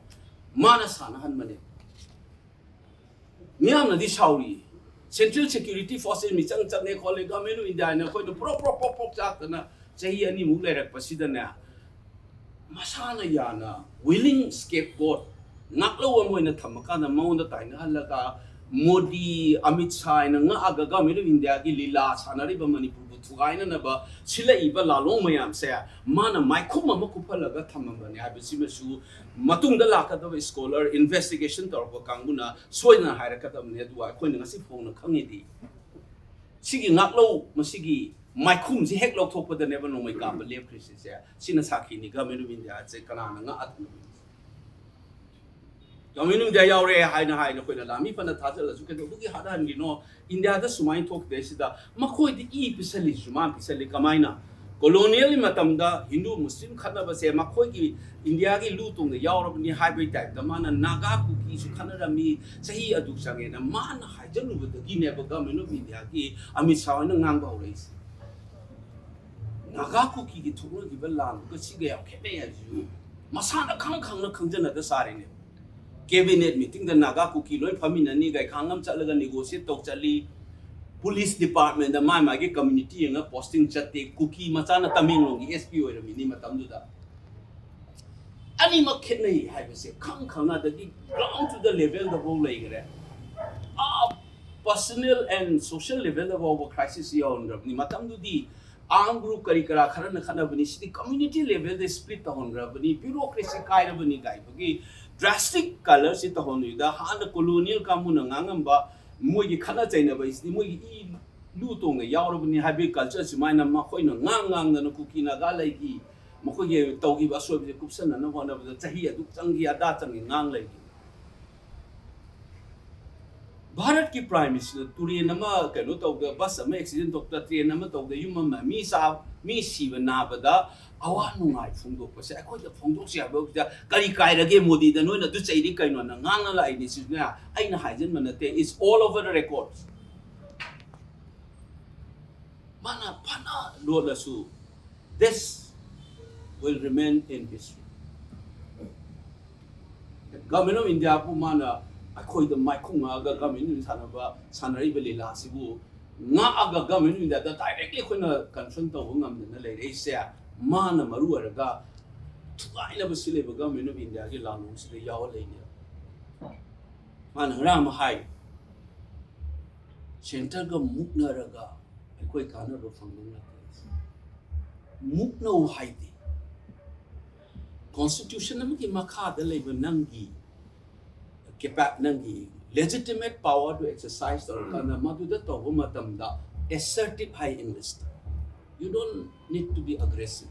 ꯃꯥꯅ ꯁꯥꯟꯅꯍꯟꯕꯅꯦ꯫ ꯃꯤꯌꯥꯝꯅꯗꯤ ꯁꯥꯎꯔꯤ꯫ Central Security Forces ꯃꯤꯆꯪ ꯆꯪꯉꯦ ꯈꯣꯠꯂꯦ, Government of India ꯍꯥꯏꯅ ꯑꯩꯈꯣꯏꯅ ꯄ꯭ꯔꯣꯛ ꯄ꯭ꯔꯣꯛ ꯄ꯭ꯔꯣꯛ ꯄ꯭ꯔꯣꯛ ꯆꯥꯛꯇꯅ ꯆꯍꯤ ꯑꯅꯤꯃꯨꯛ ꯂꯩꯔꯛꯄꯁꯤꯗꯅꯦ, ꯃꯁꯥꯅ ꯌꯥꯅ willing scapegoat, ꯉꯥꯛꯂꯧ ꯑꯃ ꯑꯣꯏꯅ ꯊꯝꯃꯀꯥꯟꯗ ꯃꯉꯣꯟꯗ ꯇꯥꯏꯅꯍꯜꯂꯒ, ꯃꯣꯗꯤ, ꯑꯃꯤꯠ ꯁꯥ ꯍꯥꯏꯅ ꯉꯥꯛꯑꯒ Government of India ꯒꯤ ꯂꯤꯂꯥ ꯁꯥꯟꯅꯔꯤꯕ ꯃꯅꯤꯄꯨꯔꯕꯨ ꯊꯨꯒꯥꯏꯅꯅꯕ ꯁꯤꯜꯂꯛꯏꯕ ꯂꯥꯂꯣꯡ ꯃꯌꯥꯝꯁꯦ ꯃꯥꯅ ꯃꯥꯏꯈꯨꯝ ꯑꯃ ꯀꯨꯞꯍꯜꯂꯒ ꯊꯝꯃꯝꯕꯅꯦ ꯍꯥꯏꯕꯁꯤꯃꯁꯨ ꯃꯇꯨꯡꯗ ꯂꯥꯛꯀꯗꯕ scholar, investigation ꯇꯧꯔꯛꯄ ꯀꯥꯡꯕꯨꯅ ꯁꯣꯏꯗꯅ ꯍꯥꯏꯔꯛꯀꯗꯕꯅꯤ꯫ ꯑꯗꯨꯒ ꯑꯩꯈꯣꯏꯅ ꯉꯁꯤ ꯐꯥꯎꯅ ꯈꯪꯉꯤꯗꯤ, ꯁꯤꯒꯤ ꯉꯥꯛꯂꯧ, ꯃꯁꯤꯒꯤ ꯃꯥꯏꯈꯨꯝꯁꯤ ꯍꯦꯛ ꯂꯧꯊꯣꯛꯄꯗꯅꯦꯕ ꯅꯣꯡꯃꯩ ꯀꯥꯞꯄ ꯂꯦꯞꯈ꯭ꯔꯤꯁꯤꯁꯦ꯫ ꯁꯤꯅ ꯁꯥꯈꯤꯅꯤ Government of India ꯁꯦ ꯀꯅꯥꯅ ꯉꯥꯛꯑ ꯊꯝꯃꯤꯅꯣ꯫ Government of India ꯌꯥꯎꯔꯦ ꯍꯥꯏꯅ ꯍꯥꯏꯅ ꯑꯩꯈꯣꯏꯅ ꯂꯥꯟꯃꯤ ꯐꯅ ꯊꯥꯖꯜꯂꯁꯨ ꯀꯩꯗꯧꯕꯒꯤ ꯍꯥꯠꯍꯟꯈꯤꯅꯣ? ꯏꯟꯗꯤꯌꯥꯗ ꯁꯨꯃꯥꯏꯅ ꯊꯣꯛꯇꯦ꯫ ꯁꯤꯗ ꯃꯈꯣꯏꯗ ꯏ ꯄꯤꯁꯜꯂꯤꯁꯤꯁꯨ ꯃꯥꯅ ꯄꯤꯁꯜꯂꯤ꯫ ꯀꯃꯥꯏꯅ? Colonial ꯒꯤ ꯃꯇꯝꯗ ꯍꯤꯟꯗꯨ ꯃꯨꯁꯂꯤꯝ ꯈꯠꯅꯕꯁꯦ ꯃꯈꯣꯏꯒꯤ ꯏꯟꯗꯤꯌꯥꯒꯤ ꯂꯨ ꯇꯣꯡꯗ ꯌꯥꯎꯔꯕꯅꯤ ꯍꯥꯏꯕꯒꯤ type ꯇ ꯃꯥꯅ ꯅꯥꯒꯥ ꯀꯨꯀꯤꯁꯨ ꯈꯠꯅꯔꯝꯃꯤ, ꯆꯍꯤ ꯑꯗꯨꯛ ꯆꯪꯉꯦꯅ ꯃꯥꯅ ꯍꯥꯏꯖꯜꯂꯨꯕꯗꯒꯤꯅꯦꯕ Government of India ꯒꯤ ꯑꯃꯤꯠ ꯁꯥ ꯍꯣꯏꯅ ꯉꯥꯡꯕ ꯍꯧꯔꯛꯏꯁꯦ꯫ ꯅꯥꯒꯥ ꯀꯨꯀꯤꯒꯤ ꯊꯣꯛꯅꯈꯤꯕ ꯂꯥꯟꯗꯨꯒ ꯁꯤꯒ ꯌꯥꯝ ꯈꯦꯠꯅꯩ ꯍꯥꯏꯕꯁꯤꯁꯨ ꯃꯁꯥꯅ ꯈꯪ ꯈꯪꯅ ꯈꯪꯖꯅꯗ ꯁꯥꯔꯤꯅꯦꯕ꯫ Cabinet meeting ꯗ ꯅꯥꯒꯥ ꯀꯨꯀꯤ ꯂꯣꯏ ꯐꯝꯃꯤꯟꯅꯅꯤ, ꯒꯥꯏꯈꯥꯡ ꯑꯃ ꯆꯠꯂꯒ negotiate ꯇꯧ ꯆꯠꯂꯤ꯫ Police department ꯗ ꯃꯥꯏ ꯃꯥꯒꯤ community ꯌꯦꯡꯉ posting ꯆꯠꯇꯦ꯫ ꯀꯨꯀꯤ ꯃꯆꯥꯅ ꯇꯃꯦꯡꯂꯣꯡꯒꯤ S P ꯑꯣꯏꯔꯝꯃꯤꯅꯤ ꯃꯇꯝꯗꯨꯗ꯫ ꯑꯅꯤꯃꯛ ꯈꯦꯠꯅꯩ ꯍꯥꯏꯕꯁꯦ ꯈꯪ ꯈꯪꯅꯗꯒꯤ ground to the level ꯗꯐꯥꯎ ꯂꯩꯈ꯭ꯔꯦ꯫ ꯑꯥ, personal and social level ꯗ ꯐꯥꯎꯕ crisis ꯌꯧꯍꯟꯈ꯭ꯔꯕꯅꯤ꯫ ꯃꯇꯝꯗꯨꯗꯤ arm group ꯀꯔꯤ ꯀꯔꯥ ꯈꯔꯅ ꯈꯠꯅꯕꯅꯤ, ꯁꯤꯗꯤ community level ꯗ split ꯇꯧꯍꯟꯈ꯭ꯔꯕꯅꯤ, bureaucracy ꯀꯥꯏꯔꯕꯅꯤ ꯀꯥꯏꯕꯒꯤ drastic color ꯁꯤ ꯇꯧꯍꯟꯕꯗ ꯍꯥꯟꯅ colonial ꯀꯥꯡꯕꯨꯅ ꯉꯥꯡꯉꯝꯕ ꯃꯣꯏꯒꯤ ꯈꯠꯅ ꯆꯩꯅꯕ ꯍꯥꯏꯁꯤꯗꯤ ꯃꯣꯏꯒꯤ ꯏ ꯂꯨ ꯇꯣꯡꯗ ꯌꯥꯎꯔꯕꯅꯤ ꯍꯥꯏꯕꯒꯤ culture ꯁꯨꯃꯥꯏꯅ ꯃꯈꯣꯏꯅ ꯉꯥꯡ ꯉꯥꯡꯗꯅ ꯀꯨꯀꯤ ꯅꯥꯒꯥ ꯂꯩꯈꯤ꯫ ꯃꯈꯣꯏꯒꯤ ꯇꯧꯈꯤꯕ ꯑꯁꯣꯏꯕꯁꯦ ꯀꯨꯞꯁꯟꯅꯅꯕ ꯍꯣꯠꯅꯕꯗ ꯆꯍꯤ ꯑꯗꯨꯛ ꯆꯪꯈꯤ, ꯑꯗꯥ ꯆꯪꯈꯤ ꯉꯥꯡ ꯂꯩꯈꯤ꯫ ꯚꯥꯔꯠꯀꯤ Prime Minister ꯇꯨꯔꯦꯟ ꯑꯃ ꯀꯩꯅꯣ ꯇꯧꯗ, bus ꯑꯃ accident ꯊꯣꯛꯇ, train ꯑꯃ ꯇꯧꯗ, ꯌꯨꯝ ꯑꯃ ꯃꯤ ꯆꯥ-, ꯃꯤ ꯁꯤꯕ ꯅꯥꯕꯗ ꯑꯋꯥ ꯅꯨꯡꯉꯥꯏ ꯐꯣꯡꯗꯣꯛꯄꯁꯦ ꯑꯩꯈꯣꯏꯗ ꯐꯣꯡꯗꯣꯛꯁꯤ ꯍꯥꯏꯕꯗ ꯀꯔꯤ ꯀꯥꯏꯔꯒꯦ? ꯃꯣꯗꯤꯗ ꯅꯣꯏꯅ ꯑꯗꯨ ꯆꯩꯔꯤ ꯀꯩꯅꯣꯅ ꯉꯥꯡꯅ ꯂꯥꯛꯏꯅꯤ꯫ ꯁꯤꯁꯤꯅ ꯑꯩꯅ ꯍꯥꯏꯖꯟꯕ ꯅꯠꯇꯦ, it's all over the records꯫ ꯃꯥꯅ ꯐꯅ ꯂꯣꯠꯂꯁꯨ, this will remain in history꯫ Government of Indiaꯕꯨ ꯃꯥꯅ ꯑꯩꯈꯣꯏꯗ ꯃꯥꯏꯈꯨ ꯉꯥꯛꯑꯒ Government of India ꯁꯥꯟꯅꯕ, ꯁꯥꯟꯅꯔꯤꯕ ꯂꯤꯂꯥꯁꯤꯕꯨ ꯉꯥꯛꯑꯒ Government of Indiaꯗ directly ꯑꯩꯈꯣꯏꯅ confront ꯇꯧꯕ ꯉꯝꯗꯅ ꯂꯩꯔꯛꯏꯁꯦ, ꯃꯥꯅ ꯃꯔꯨ ꯑꯣꯏꯔꯒ ꯊꯨꯒꯥꯏꯅꯕ ꯁꯤꯜꯂꯤꯕ Government of Indiaꯒꯤ ꯂꯥꯜꯂꯣꯡꯁꯤꯗ ꯌꯥꯎꯔ ꯂꯩꯅꯦꯕ꯫ ꯃꯥꯅ ꯉꯔꯥꯡ ꯑꯃ ꯍꯥꯏ, centreꯒ ꯃꯨꯛꯅꯔꯒ ꯑꯩꯈꯣꯏ ꯀꯥꯟꯅꯕ ꯐꯪꯕ ꯅꯠꯇꯦ꯫ ꯃꯨꯛꯅꯧ ꯍꯥꯏꯗꯤ constitution ꯑꯃꯒꯤ ꯃꯈꯥꯗ ꯂꯩꯕ ꯅꯪꯒꯤ capa- ꯅꯪꯒꯤ legitimate powerꯗꯨ exercise ꯇꯧꯔꯀꯥꯟꯗ ꯃꯗꯨꯗ ꯇꯧꯕ ꯃꯇꯝꯗ assertive high Englishꯇ꯫ You don't need to be aggressive.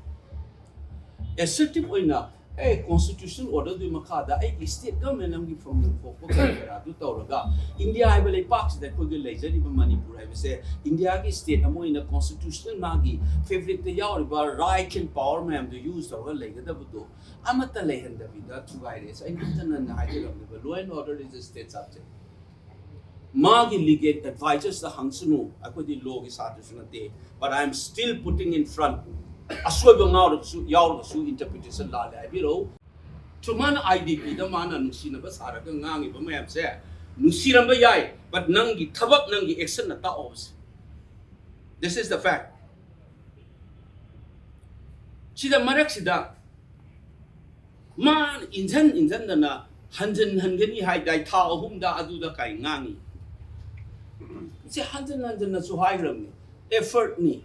Assertive ꯑꯣꯏꯅ, ꯑꯦ, constitutional orderꯗꯨꯒꯤ ꯃꯈꯥꯗ ꯑꯩꯒꯤ state government ꯑꯃꯒꯤ ꯐꯝꯐꯝ ꯊꯣꯛꯄ ꯀꯔꯤ ꯀꯔꯥꯗꯨ ꯇꯧꯔꯒ, India ꯍꯥꯏꯕ ꯂꯩꯄꯥꯛꯁꯤꯗ ꯑꯩꯈꯣꯏꯒꯤ ꯂꯩꯖꯔꯤꯕ ꯃꯅꯤꯄꯨꯔ ꯍꯥꯏꯕꯁꯦ Indiaꯒꯤ state ꯑꯃ ꯑꯣꯏꯅ constitutional ꯃꯥꯒꯤ fabricꯇ ꯌꯥꯎꯔꯤꯕ rights and power ꯃꯌꯥꯝꯗꯨ use ꯇꯧꯔꯒ ꯂꯩꯒꯗꯕꯗꯣ ꯑꯃꯠꯇ ꯂꯩꯍꯟꯗꯕꯤꯗ ꯊꯨꯒꯥꯏꯔꯦ꯫ ꯑꯩꯅ ꯍꯟꯖꯟ ꯍꯟꯅ ꯍꯥꯏꯖꯔꯕꯅꯦꯕ, law and order is a state subject꯫ ꯃꯥꯒꯤ legal advisorsꯇ ꯍꯪꯁꯅꯨ, ꯑꯩꯈꯣꯏꯗꯤ lawꯒꯤ ꯁꯥꯇ꯭ꯔꯁꯨ ꯅꯠꯇꯦ, but I am still putting in front, ꯑꯁꯣꯏꯕ ꯉꯥꯎꯔꯒꯁꯨ, ꯌꯥꯎꯔꯒꯁꯨ interpretation ꯂꯥꯜꯂꯦ ꯍꯥꯏꯕꯤꯔꯛꯎ꯫ So ꯃꯥꯅ IDPꯗ ꯃꯥꯅ ꯅꯨꯡꯁꯤꯅꯕ ꯁꯥꯔꯒ ꯉꯥꯡꯉꯤꯕ ꯃꯌꯥꯝꯁꯦ ꯅꯨꯡꯁꯤꯔꯝꯕ ꯌꯥꯏ, but ꯅꯪꯒꯤ ꯊꯕꯛ, ꯅꯪꯒꯤ actionꯅ ꯇꯥꯛꯑꯣꯕꯁꯦ꯫ This is the fact꯫ ꯁꯤꯗ ꯃꯔꯛꯁꯤꯗ ꯃꯥꯅ ꯏꯟꯖꯟ ꯏꯟꯖꯟꯗꯅ ꯍꯟꯖꯟ ꯍꯟꯒꯅꯤ ꯍꯥꯏꯗꯥꯏ, ꯊꯥ ꯑꯍꯨꯝꯗ ꯑꯗꯨꯗ ꯀꯥꯏ ꯉꯥꯡꯉꯤ꯫ ꯁꯤ ꯍꯟꯖꯟ ꯍꯟꯖꯟꯅꯁꯨ ꯍꯥꯏꯈ꯭ꯔꯕꯅꯤ, effortꯅꯤ꯫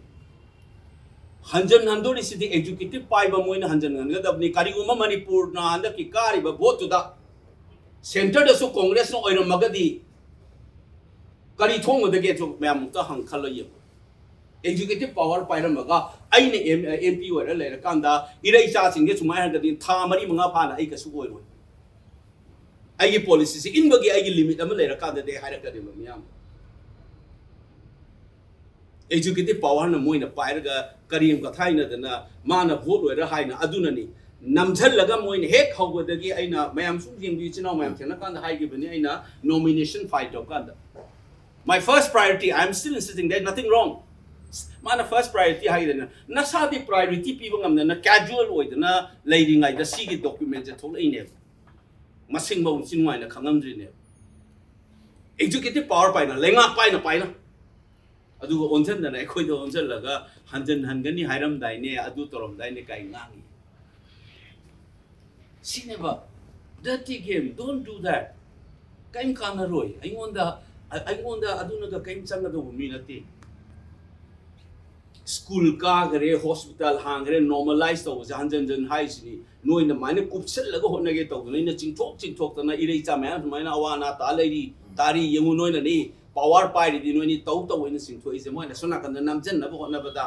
ꯍꯟꯖꯟ ꯍꯟꯗꯣꯔꯤꯁꯤꯗꯤ executive ꯄꯥꯏꯕ ꯃꯣꯏꯅ ꯍꯟꯖꯟ ꯍꯟꯒꯗꯕꯅꯤ꯫ ꯀꯔꯤꯒꯨꯝꯕ ꯃꯅꯤꯄꯨꯔꯅ ꯍꯟꯗꯛꯀꯤ ꯀꯥꯔꯤꯕ voteꯇꯨꯗ centreꯗꯁꯨ Congressꯅ ꯑꯣꯏꯔꯝꯃꯒꯗꯤ ꯀꯔꯤ ꯊꯣꯡꯒꯗꯒꯦ? ꯃꯌꯥꯝ ꯑꯃꯨꯛꯇ ꯍꯪ ꯈꯜꯂ ꯌꯦꯡꯉꯨ꯫ Executive power ꯄꯥꯏꯔꯝꯃꯒ ꯑꯩꯅ MP ꯑꯣꯏꯔ ꯂꯩꯔꯀꯥꯟꯗ ꯏꯔꯩ ꯏꯆꯥꯁꯤꯡꯁꯦ ꯁꯨꯃꯥꯏꯅ ꯍꯟꯗꯗꯤ ꯊꯥ ꯃꯔꯤ ꯃꯉꯥ ꯐꯥꯅ ꯑꯩ ꯀꯩꯁꯨ ꯑꯣꯏꯔꯣꯏ꯫ ꯑꯩꯒꯤ policyꯁꯦ ꯏꯟꯕꯒꯤ ꯑꯩꯒꯤ limit ꯑꯃ ꯂꯩꯔꯀꯥꯟꯗꯗꯤ ꯑꯩ ꯍꯥꯏꯔꯛꯀꯅꯦꯕ ꯃꯤꯌꯥꯝ꯫ Executive powerꯅ ꯃꯣꯏꯅ ꯄꯥꯏꯔꯒ ꯀꯔꯦꯝ ꯀꯊꯥꯏꯅꯗꯅ ꯃꯥꯅ vote ꯑꯣꯏꯔ ꯍꯥꯏꯅ ꯑꯗꯨꯅꯅꯤ꯫ ꯅꯝꯁꯤꯜꯂꯒ ꯃꯣꯏꯅ ꯍꯦꯛ ꯍꯧꯕꯗꯒꯤ ꯑꯩꯅ ꯃꯌꯥꯝ ꯁꯨꯝ ꯌꯦꯡꯕꯤꯌꯨ, ꯏꯆꯤꯟ ꯏꯅꯥꯎ ꯃꯌꯥꯝ ꯊꯦꯡꯅ ꯀꯥꯟꯗ ꯍꯥꯏꯈꯤꯕꯅꯤ, ꯑꯩꯅ nomination file ꯇꯧꯔꯀꯥꯟꯗ, my first priority, I am still insisting, there is nothing wrong꯫ ꯃꯥꯅ first priority ꯍꯥꯏꯗꯅ ꯅꯁꯥꯗꯤ priority ꯄꯤꯕ ꯉꯝꯗꯅ casual ꯑꯣꯏꯗꯅ ꯂꯩꯔꯤꯉꯩꯗ ꯁꯤꯒꯤ documentꯁꯦ ꯊꯣꯛꯂꯛꯏꯅꯦꯕ꯫ ꯃꯁꯤꯡꯐꯧ ꯏꯟꯊꯤ ꯅꯨꯡꯉꯥꯏꯅ ꯈꯪꯉꯝꯗ꯭ꯔꯤꯅꯦꯕ꯫ ꯑꯦꯛꯖꯤꯀ꯭ꯌꯨꯇꯤꯚ ꯄꯥꯋꯔ ꯄꯥꯏꯅ, ꯂꯩꯉꯥꯛ ꯄꯥꯏꯅ ꯄꯥꯏꯅ꯫ ꯑꯗꯨꯒ ꯑꯣꯟꯁꯤꯟꯗꯅ ꯑꯩꯈꯣꯏꯗ ꯑꯣꯟꯁꯤꯜꯂꯒ ꯍꯟꯖꯟ ꯍꯟꯒꯅꯤ ꯍꯥꯏꯔꯝꯗꯥꯏꯅꯦ, ꯑꯗꯨ ꯇꯧꯔꯝꯗꯥꯏꯅꯦ ꯀꯥꯏ ꯉꯥꯡꯉꯤ꯫ ꯁꯤꯅꯦꯕ, dirty game, don't do that. ꯀꯔꯤꯝ ꯀꯥꯟꯅꯔꯣꯏ꯫ ꯑꯩꯉꯣꯟꯗ, ꯑꯩꯉꯣꯟꯗ ꯑꯗꯨꯅꯒ ꯀꯔꯤꯝ ꯆꯪꯒꯗꯧꯕ ꯃꯤ ꯅꯠꯇꯦ꯫ ꯁ꯭ꯀꯨꯜ ꯀꯥꯈꯔꯦ, ꯍꯣꯁꯄꯤꯇꯥꯜ ꯍꯥꯡꯈꯔꯦ, ꯅꯣꯔꯃꯦꯂꯥꯏꯁ ꯇꯧꯕꯁꯦ ꯍꯟꯖꯟ ꯍꯟꯖꯟ ꯍꯥꯏꯁꯤꯅꯤ꯫ ꯅꯣꯏꯅ ꯑꯗꯨꯃꯥꯏꯅ ꯀꯨꯞꯁꯜꯂꯒ ꯍꯣꯠꯅꯒꯦ ꯇꯧꯗꯅ ꯑꯩꯅ ꯆꯤꯡꯊꯣꯛ ꯆꯤꯡꯊꯣꯛꯇꯅ ꯏꯔꯩꯆꯥ ꯃꯌꯥꯝ ꯁꯨꯃꯥꯏꯅ ꯑꯋꯥ ꯑꯅꯥ ꯇꯥ ꯂꯩꯔꯤ, ꯇꯥꯔꯤ, ꯌꯦꯡꯉꯨ ꯅꯣꯏꯅꯅꯤ꯫ ꯄꯥꯋꯔ ꯄꯥꯏꯔꯤꯗꯤ ꯅꯣꯏꯅꯤ ꯇꯧ ꯇꯧ ꯑꯩꯅ ꯆꯤꯡꯊꯣꯛꯏꯁꯦ꯫ ꯃꯣꯏꯅ ꯁꯣꯝ ꯅꯥꯀꯟꯗ ꯅꯝꯖꯟꯅꯕ ꯍꯣꯠꯅꯕꯗ,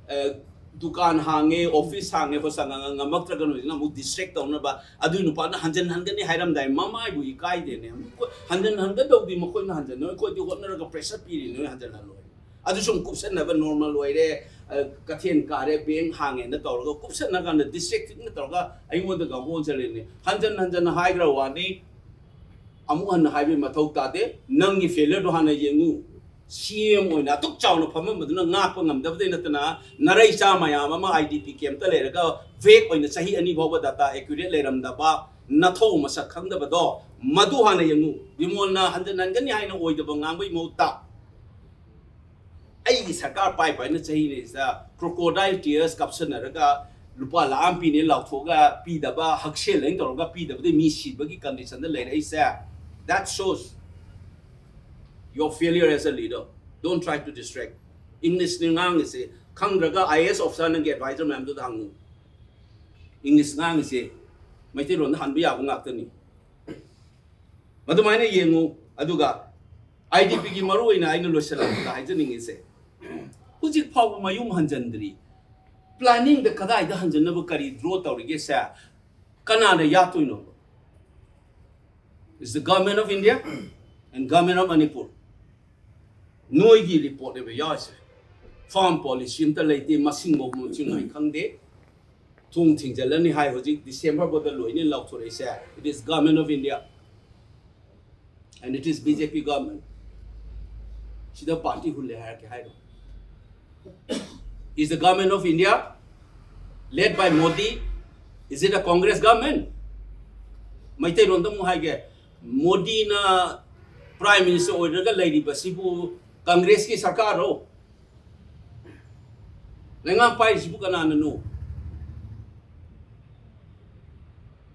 ꯑ, ꯗꯨꯀꯥꯟ ꯍꯥꯡꯉꯦ, ꯑꯣꯐꯤꯁ ꯍꯥꯡꯉꯦ, ꯍꯣꯏ, ꯉꯝꯃꯛꯇ꯭ꯔꯒꯅ ꯍꯧꯖꯤꯛꯅ ꯑꯃꯨꯛ ꯗꯤꯁꯇ꯭ꯔꯦꯛ ꯇꯧꯅꯕ꯫ ꯑꯗꯨꯏ ꯅꯨꯄꯥꯅ ꯍꯟꯖꯟ ꯍꯟꯒꯅꯤ ꯍꯥꯏꯔꯝꯗꯥꯏ, ꯃꯃꯥꯏꯕꯨ ꯏꯀꯥꯏꯗꯦꯅꯦ꯫ ꯑꯃꯨꯛ ꯍꯟꯖꯟ ꯍꯟꯒꯗꯧꯗꯤ ꯃꯈꯣꯏꯅ ꯍꯟꯖꯟꯅꯣꯏ, ꯑꯩꯈꯣꯏꯗꯤ ꯍꯣꯠꯅꯔꯒ ꯄ꯭ꯔꯦꯁꯔ ꯄꯤꯔꯤꯅꯦ, ꯅꯣꯏ ꯍꯟꯖꯟꯍꯜꯂꯣꯏ꯫ ꯑꯗꯨ ꯁꯨꯝ ꯀꯨꯞꯁꯟꯅꯕ ꯅꯣꯔꯃꯦꯜ ꯑꯣꯏꯔꯦ, ꯑ, ꯀꯩꯊꯦꯜ ꯀꯥꯔꯦ, ꯕꯦꯡ ꯍꯥꯡꯉꯦꯅ ꯇꯧꯔꯒ ꯀꯨꯞꯁꯟꯅ ꯀꯥꯟꯗ ꯗꯤꯁꯇ꯭ꯔꯦꯛ ꯈꯤꯇꯪ ꯇꯧꯔꯒ ꯑꯩꯉꯣꯟꯗꯒ ꯑꯣꯟꯁꯤꯜꯂꯤꯅꯦ꯫ ꯍꯟꯖꯟ ꯍꯟꯖꯟꯅ ꯍꯥꯏꯈ꯭ꯔ ꯋꯥꯅꯤ, ꯑꯃꯨꯛ ꯍꯟꯅ ꯍꯥꯏꯕꯒꯤ ꯃꯊꯧ ꯇꯥꯗꯦ꯫ ꯅꯪꯒꯤ ꯐꯦꯂꯤꯌꯔꯗꯣ ꯍꯥꯟꯅ ꯌꯦꯡꯉꯨ꯫ ꯁꯤ ꯑꯦꯝ ꯑꯣꯏꯅ ꯑꯗꯨꯛ ꯆꯥꯎꯅ ꯐꯝꯃꯝꯕꯗꯨꯅ ꯉꯥꯛꯄ ꯉꯝꯗꯕꯗꯩ ꯅꯠꯇꯅ, ꯅꯔꯩꯆꯥ ꯃꯌꯥꯝ ꯑꯃ ꯑꯥꯏ ꯗꯤ ꯄꯤ ꯀꯦꯝꯞꯇ ꯂꯩꯔꯒ ꯚꯦꯛ ꯑꯣꯏꯅ ꯆꯍꯤ ꯑꯅꯤ ꯐꯥꯎꯕ ꯗꯥꯇꯥ ꯑꯦꯀ꯭ꯌꯨꯔꯦꯠ ꯂꯩꯔꯝꯗꯕ, ꯅꯊꯧ ꯃꯁꯛ ꯈꯪꯗꯕꯗꯣ, ꯃꯗꯨ ꯍꯥꯟꯅ ꯌꯦꯡꯉꯨ꯫ ꯕꯤꯃꯣꯜꯅ ꯍꯟꯖꯟ ꯍꯟꯒꯅꯤ ꯍꯥꯏꯅ ꯑꯣꯏꯗꯕ ꯉꯥꯡꯕꯒꯤ ꯃꯍꯨꯠꯇ, ꯑꯩꯒꯤ ꯁꯔꯀꯥꯔ ꯄꯥꯏ ꯄꯥꯏꯅ ꯆꯍꯤꯅꯤꯁꯤꯗ crocodile tears ꯀꯥꯞꯁꯟꯅꯔꯒ ꯂꯨꯄꯥ ꯂꯥꯈ ꯑꯃ ꯄꯤꯅꯦ ꯂꯥꯎꯊꯣꯛꯑꯒ ꯄꯤꯗꯕ, ꯍꯛꯁꯦꯜ ꯑꯅ ꯇꯧꯔꯒ ꯄꯤꯗꯕꯗꯩ ꯃꯤ ꯁꯤꯕꯒꯤ ꯀꯟꯗꯤꯁꯟꯗ ꯂꯩꯔꯛꯏꯁꯦ, that shows your failure as a leader. Don't try to distract. ꯏꯪꯂꯤꯁꯅꯤ ꯉꯥꯡꯉꯤꯁꯦ꯫ ꯈꯪꯗ꯭ꯔꯒ ꯑꯥꯏ ꯑꯦ ꯑꯦꯁ ꯑꯣꯐꯤꯁꯥꯔ ꯅꯪꯒꯤ ꯑꯦꯗꯚꯥꯏꯖꯔ ꯃꯌꯥꯝꯗꯨꯗ ꯍꯪꯉꯨ꯫ ꯏꯪꯂꯤꯁ ꯉꯥꯡꯉꯤꯁꯦ ꯃꯩꯇꯩꯂꯣꯟꯗ ꯍꯟꯕ ꯌꯥꯕ ꯉꯥꯛꯇꯅꯤ꯫ ꯃꯗꯨꯃꯥꯏꯅ ꯌꯦꯡꯉꯨ꯫ ꯑꯗꯨꯒ ꯑꯥꯏ ꯗꯤ ꯄꯤꯒꯤ ꯃꯔꯨ ꯑꯣꯏꯅ ꯑꯩꯅ ꯂꯣꯏꯁꯤꯜꯂꯛꯄꯗ ꯍꯥꯏꯖꯅꯤꯡꯉꯤꯁꯦ, ꯍꯧꯖꯤꯛ ꯐꯥꯎꯕ ꯃꯌꯨꯝ ꯍꯟꯖꯟꯗ꯭ꯔꯤ꯫ ꯄ꯭ꯂꯥꯅꯤꯡꯗ ꯀꯗꯥꯏꯗ ꯍꯟꯖꯟꯅꯕ ꯀꯔꯤ ꯗ꯭ꯔꯣ ꯇꯧꯔꯤꯒꯦꯁꯦ ꯀꯅꯥꯅ ꯌꯥꯠꯇꯣꯏꯅꯣꯕ? It's the government of India and government of Manipur. ꯅꯣꯏꯒꯤ ꯔꯤꯄꯣꯔꯠꯅꯦꯕ ꯌꯥꯎꯔꯤꯁꯦ꯫ ꯐꯥꯔꯝ ꯄꯣꯂꯤꯁꯤ ꯑꯝꯇ ꯂꯩꯇꯦ, ꯃꯁꯤꯡꯐꯥꯎ ꯃꯁꯤꯡ ꯑꯩ ꯈꯪꯗꯦ꯫ ꯊꯣꯡ ꯊꯤꯡꯖꯤꯜꯂꯅꯤ ꯍꯥꯏ, ꯍꯧꯖꯤꯛ ꯗꯤꯁꯦꯝꯕꯔ ꯐꯥꯎꯗ ꯂꯣꯏꯅ ꯂꯥꯎꯊꯣꯔꯛꯏꯁꯦ꯫ It is government of India and it is B J P government. ꯁꯤꯗ ꯄꯥꯔꯇꯤ ꯍꯨꯜꯂꯦ ꯍꯥꯏꯔꯛꯀꯦ ꯍꯥꯏꯔꯣ? Is the government of India led by Modi, is it a Congress government? ꯃꯩꯇꯩꯂꯣꯟꯗ ꯑꯃꯨꯛ ꯍꯥꯏꯒꯦ, ꯃꯣꯗꯤꯅ Prime Minister ꯑꯣꯏꯔꯒ ꯂꯩꯔꯤꯕꯁꯤꯕꯨ ꯀꯪꯒ꯭ꯔꯦꯁꯀꯤ ꯁꯔꯀꯥꯔꯔꯣ? ꯂꯩꯉꯥꯛ ꯄꯥꯏꯔꯤꯁꯤꯕꯨ ꯀꯅꯥꯅꯅꯣ?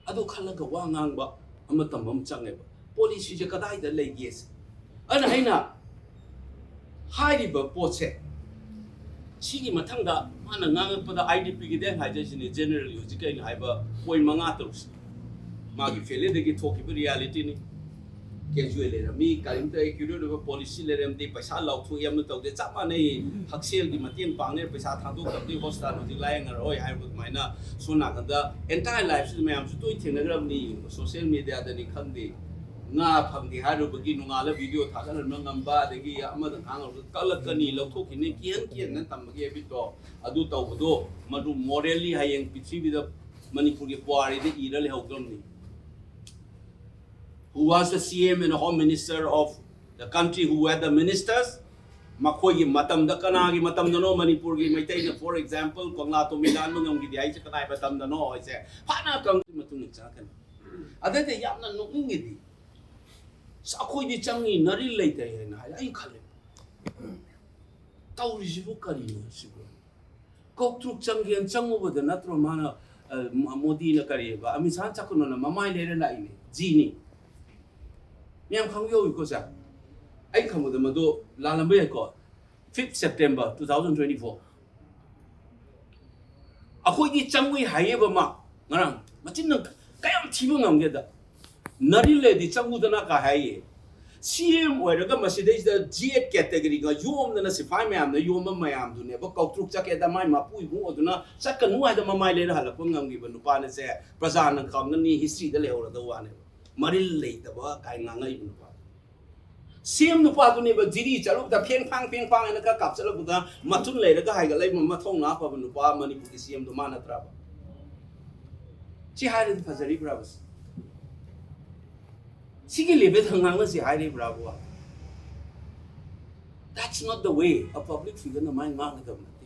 ꯑꯗꯨ ꯈꯜꯂꯒ ꯋꯥ ꯉꯥꯡꯕ ꯑꯃ ꯇꯝꯕ ꯑꯃ ꯆꯪꯉꯦꯕ꯫ ꯄꯣꯂꯤꯁꯤꯁꯦ ꯀꯗꯥꯏꯗ ꯂꯩꯒꯦꯁꯦ? ꯑꯗꯨꯅ ꯑꯩꯅ ꯍꯥꯏꯔꯤꯕ ꯄꯣꯠꯁꯦ, ꯁꯤꯒꯤ ꯃꯊꯪꯗ ꯃꯥꯅ ꯉꯥꯡꯉꯛꯄꯗ, IDPꯒꯤꯗꯤ ꯑꯩꯅ ꯍꯥꯏꯖꯩꯁꯤꯅꯤ, generally ꯍꯧꯖꯤꯛ ꯑꯩꯅ ꯍꯥꯏꯕ point ꯃꯉꯥ ꯇꯔꯨꯛꯁꯦ, ꯃꯥꯒꯤ failureꯗꯒꯤ ꯊꯣꯛꯈꯤꯕ realityꯅꯤ꯫ Casual ꯂꯩꯔꯝꯃꯤ, ꯀꯔꯤꯝꯇ accurate ꯑꯣꯏꯕ policy ꯂꯩꯔꯝꯗꯦ, ꯄꯩꯁꯥ ꯂꯥꯎꯊꯣꯛꯏ ꯑꯃ ꯇꯧꯗꯦ, ꯆꯞ ꯃꯥꯟꯅꯩ꯫ ꯍꯛꯁꯦꯜꯒꯤ ꯃꯇꯦꯡ ꯄꯥꯡꯅꯦ, ꯄꯩꯁꯥ ꯊꯥꯗꯣꯛꯇꯕꯗꯤ hospital ꯍꯧꯖꯤꯛ ꯂꯥꯏꯌꯦꯡꯉꯔꯣꯏ ꯍꯥꯏꯕ ꯑꯗꯨꯃꯥꯏꯅ꯫ ꯁꯣꯝ ꯅꯥꯀꯟꯗ entire lifeꯁꯤꯗ ꯃꯌꯥꯝꯁꯨ ꯇꯣꯏ ꯊꯦꯡꯅꯈ꯭ꯔꯕꯅꯤ, social mediaꯗꯅꯤ ꯈꯪꯗꯦ, ꯉꯥ ꯐꯪꯗꯦ ꯍꯥꯏꯔꯨꯕꯒꯤ ꯅꯣꯡꯉꯥꯜꯂ video ꯊꯥꯒꯠꯍꯟꯕ ꯉꯝꯕ, ꯑꯗꯒꯤ ꯑꯃꯗ ꯉꯥꯡꯉꯨꯔꯒ ꯀꯛꯂꯛꯀꯅꯤ, ꯂꯧꯊꯣꯛꯈꯤꯅꯤ, ꯀꯤꯍꯟ ꯀꯤꯍꯟꯅ ꯊꯝꯕꯒꯤ habitꯇꯣ, ꯑꯗꯨ ꯇꯧꯕꯗꯣ ꯃꯗꯨ morally ꯍꯌꯦꯡ ꯄ꯭ꯔꯤꯊꯤꯕꯤꯗ ꯃꯅꯤꯄꯨꯔꯒꯤ ꯄꯨꯋꯥꯔꯤꯗ ꯏꯔ ꯂꯩꯍꯧꯗ꯭ꯔꯕꯅꯤ꯫ Who was the CM and Home Minister of the country, who were the ministers? ꯃꯈꯣꯏꯒꯤ ꯃꯇꯝꯗ, ꯀꯅꯥꯒꯤ ꯃꯇꯝꯗꯅꯣ ꯃꯅꯤꯄꯨꯔꯒꯤ ꯃꯩꯇꯩꯅ, for example, ꯀꯪꯂꯥ ꯇꯣꯃꯤ ꯂꯥꯟꯕ ꯉꯝꯈꯤꯗꯦ ꯍꯥꯏꯁꯦ ꯀꯗꯥꯏ ꯃꯇꯝꯗꯅꯣ ꯍꯥꯏꯁꯦ ꯐꯅ ꯀꯪ-, ꯃꯇꯨꯡ ꯏꯟꯅ ꯆꯪꯉꯛꯀꯅꯤ꯫ ꯑꯗꯩꯗ ꯌꯥꯝꯅ ꯅꯣꯛꯅꯤꯡꯉꯤꯗꯤ, "ꯑꯁ, ꯑꯩꯈꯣꯏꯗꯤ ꯆꯪꯉꯤ, ꯅꯥꯔꯤꯟ ꯂꯩꯇꯦ" ꯍꯥꯏꯅ ꯍꯥꯏ꯫ ꯑꯩ ꯈꯜꯂꯦ, "ꯇꯧꯔꯤꯁꯤꯕꯨ ꯀꯔꯤꯅꯣ ꯁꯤꯕꯨ?" ꯀꯣꯛꯇ꯭ꯔꯨꯛ ꯆꯪꯒꯦꯅ ꯆꯪꯉꯨꯕꯗ ꯅꯠꯇ꯭ꯔꯣ ꯃꯥꯅ, ꯑ, ꯃ-, ꯃꯣꯗꯤꯅ ꯀꯔꯤꯕ, "ꯑꯃꯤꯠ ꯁꯥꯍ ꯆꯠꯀꯅꯣꯅ ꯃꯃꯥꯏ ꯂꯩꯔ ꯂꯥꯛꯏꯅꯦ"? ꯖꯤꯅꯤ꯫ ꯃꯌꯥꯝ ꯈꯪꯕ ꯌꯧꯏꯀꯣ, ꯁꯦ? ꯑꯩ ꯈꯪꯕꯗ ꯃꯗꯨ ꯂꯥꯜꯂꯝꯕ ꯌꯥꯏꯀꯣ꯫ Fifth September two thousand twenty-four꯫ ꯑꯩꯈꯣꯏꯗꯤ ꯆꯪꯉꯨꯏ ꯍꯥꯏꯌꯦꯕ ꯃꯥ꯫ ꯉꯔꯥꯡ ꯃꯆꯤꯟꯅ ꯀꯌꯥꯝ ꯊꯤꯕ ꯉꯝꯒꯦꯗ꯫ "ꯅꯥꯔꯤꯟ ꯂꯩꯔꯗꯤ ꯆꯪꯉꯨꯗꯅ" ꯀꯥ ꯍꯥꯏꯌꯦ꯫ CM ꯑꯣꯏꯔꯒ ꯃꯁꯤꯗꯩꯁꯤꯗ Z categoryꯒ ꯌꯣꯝꯗꯅ ꯁꯤꯐꯥꯏ ꯃꯌꯥꯝꯅ ꯌꯣꯝꯕ ꯃꯌꯥꯝꯗꯨꯅꯦꯕ ꯀꯧꯇ꯭ꯔꯨꯛ ꯆꯠꯀꯦꯗ ꯃꯥꯏ ꯃꯄꯨ ꯏꯕꯨꯡ ꯑꯗꯨꯅ ꯆꯠꯀꯅꯨ ꯍꯥꯏꯗ ꯃꯃꯥꯏ ꯂꯩꯔ ꯍꯜꯂꯛꯄ ꯉꯝꯈꯤꯕ ꯅꯨꯄꯥꯅꯁꯦ꯫ ꯄ꯭ꯔꯖꯥꯅ ꯈꯪꯒꯅꯤ, historyꯗ ꯂꯩꯍꯧꯔꯗꯧ ꯋꯥꯅꯦꯕ꯫ ꯃꯔꯤꯜ ꯂꯩꯇꯕ ꯀꯥꯏ ꯉꯥꯡꯉꯛꯏꯕ ꯅꯨꯄꯥ꯫ CM ꯅꯨꯄꯥꯗꯨꯅꯦꯕ ꯖꯤꯔꯤ ꯆꯠꯂꯨꯕꯗ ꯐꯦꯡ ꯐꯥꯡ ꯐꯦꯡ ꯐꯥꯡ ꯍꯥꯏꯅ ꯈꯔ ꯀꯥꯞꯆꯠꯂꯛꯄꯗ ꯃꯊꯨꯟ ꯂꯩꯔꯒ ꯍꯥꯏꯒꯠꯂꯛꯏꯕ ꯃꯊꯧꯅꯥ ꯐꯕ ꯅꯨꯄꯥ ꯃꯅꯤꯄꯨꯔꯒꯤ CMꯗꯣ ꯃꯥ ꯅꯠꯇ꯭ꯔꯕ? ꯁꯤ ꯍꯥꯏꯔꯗꯤ ꯐꯖꯔꯤꯕ꯭ꯔꯕ? ꯁꯤꯒꯤ levelꯗ ꯉꯥꯡꯅꯁꯤ ꯍꯥꯏꯔꯤꯕ꯭ꯔꯥꯕꯨ? That's not the way a public figureꯅ ꯃꯥꯏ ꯉꯥꯡꯒꯗꯕ ꯅꯠꯇꯦ꯫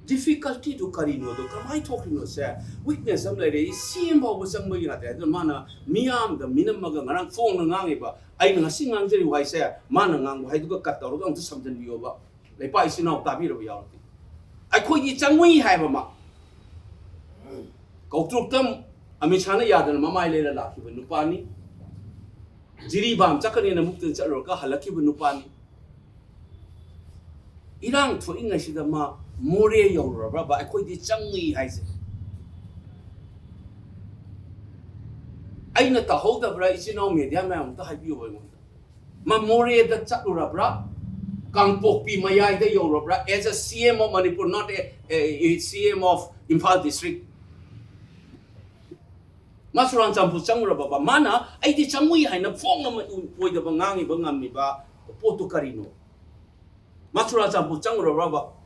Difficultyꯗꯨ ꯀꯔꯤꯅꯣꯗꯣ, ꯀꯃꯥꯏꯅ ꯊꯣꯛꯈ꯭ꯔꯤꯅꯣꯁꯦ, weakness ꯑꯃ ꯂꯩꯔꯦ꯫ ꯁꯤ ꯑꯃ ꯐꯥꯎꯕ ꯆꯪꯕ ꯌꯥꯗꯦ꯫ ꯑꯗꯨꯅ ꯃꯥꯅ ꯃꯤꯌꯥꯝꯗ ꯃꯤꯅꯝꯃꯒ ꯉꯔꯥꯡ ꯐꯣꯡꯅ ꯉꯥꯡꯉꯤꯕ, ꯑꯩꯅ ꯉꯁꯤ ꯉꯥꯡꯖꯔꯤꯕ ꯋꯥꯍꯩꯁꯦ ꯃꯥꯅ ꯉꯥꯡꯕ ꯍꯥꯏꯗꯨꯒ cut ꯇꯧꯔꯒ ꯑꯃꯨꯛꯇ ꯁꯝꯖꯟꯕꯤꯌꯣꯕ꯫ ꯂꯩꯄꯥꯛ ꯏꯆꯤꯟ ꯏꯅꯥꯎ ꯇꯥꯕꯤꯔꯕ ꯌꯥꯎꯔꯗꯤ꯫ ꯑꯩꯈꯣꯏꯗꯤ ꯆꯪꯉꯨꯏ ꯍꯥꯏꯕ ꯑꯃ꯫ ꯀꯧꯇ꯭ꯔꯨꯛꯇ ꯑꯃꯤꯠ ꯁꯥꯍꯅ ꯌꯥꯗꯅ ꯃꯃꯥꯏ ꯂꯩꯔ ꯂꯥꯛꯈꯤꯕ ꯅꯨꯄꯥꯅꯤ꯫ ꯖꯤꯔꯤꯕꯥꯝ ꯆꯠꯀꯅꯤꯅ ꯃꯨꯛꯇꯅ ꯆꯠꯂꯨꯔꯒ ꯍꯜꯂꯛꯈꯤꯕ ꯅꯨꯄꯥꯅꯤ꯫ ꯏꯔꯥꯡ ꯊꯣꯛꯏꯉꯩꯁꯤꯗ ꯃꯥ ꯃꯣꯔꯦ ꯌꯧꯔꯨꯔꯕ꯭ꯔꯕ? ꯑꯩꯈꯣꯏꯗꯤ ꯆꯪꯉꯤ ꯍꯥꯏꯁꯦ꯫ ꯑꯩꯅ ꯇꯥꯍꯧꯗꯕ꯭ꯔꯥ? ꯏꯆꯤꯟ ꯏꯅꯥꯎ media ꯃꯌꯥꯝ ꯑꯝꯇ ꯍꯥꯏꯕꯤꯌꯨꯕ ꯑꯩꯉꯣꯟꯗ꯫ ꯃꯥ ꯃꯣꯔꯦꯗ ꯆꯠꯂꯨꯔꯕ꯭ꯔꯥ? ꯀꯥꯡꯄꯣꯛꯄꯤ ꯃꯌꯥꯏꯗ ꯌꯧꯔꯕ꯭ꯔꯥ? As a C M of Manipur, not a, a, a C M of Imphal district. ꯃꯥ ꯆꯨꯔꯥꯆꯥꯟꯄꯨꯔ ꯆꯪꯉꯨꯔꯕꯕ? ꯃꯥꯅ ꯑꯩꯗꯤ ꯆꯪꯉꯨꯏ ꯍꯥꯏꯅ ꯐꯣꯡꯅ ꯑꯣꯏꯗꯕ ꯉꯥꯡꯉꯤꯕ ꯉꯝꯃꯤꯕ ꯄꯣꯠꯇꯨ ꯀꯔꯤꯅꯣ? ꯃꯥ Churachandpur ꯆꯪꯉꯨꯔꯕ꯭ꯔꯕ?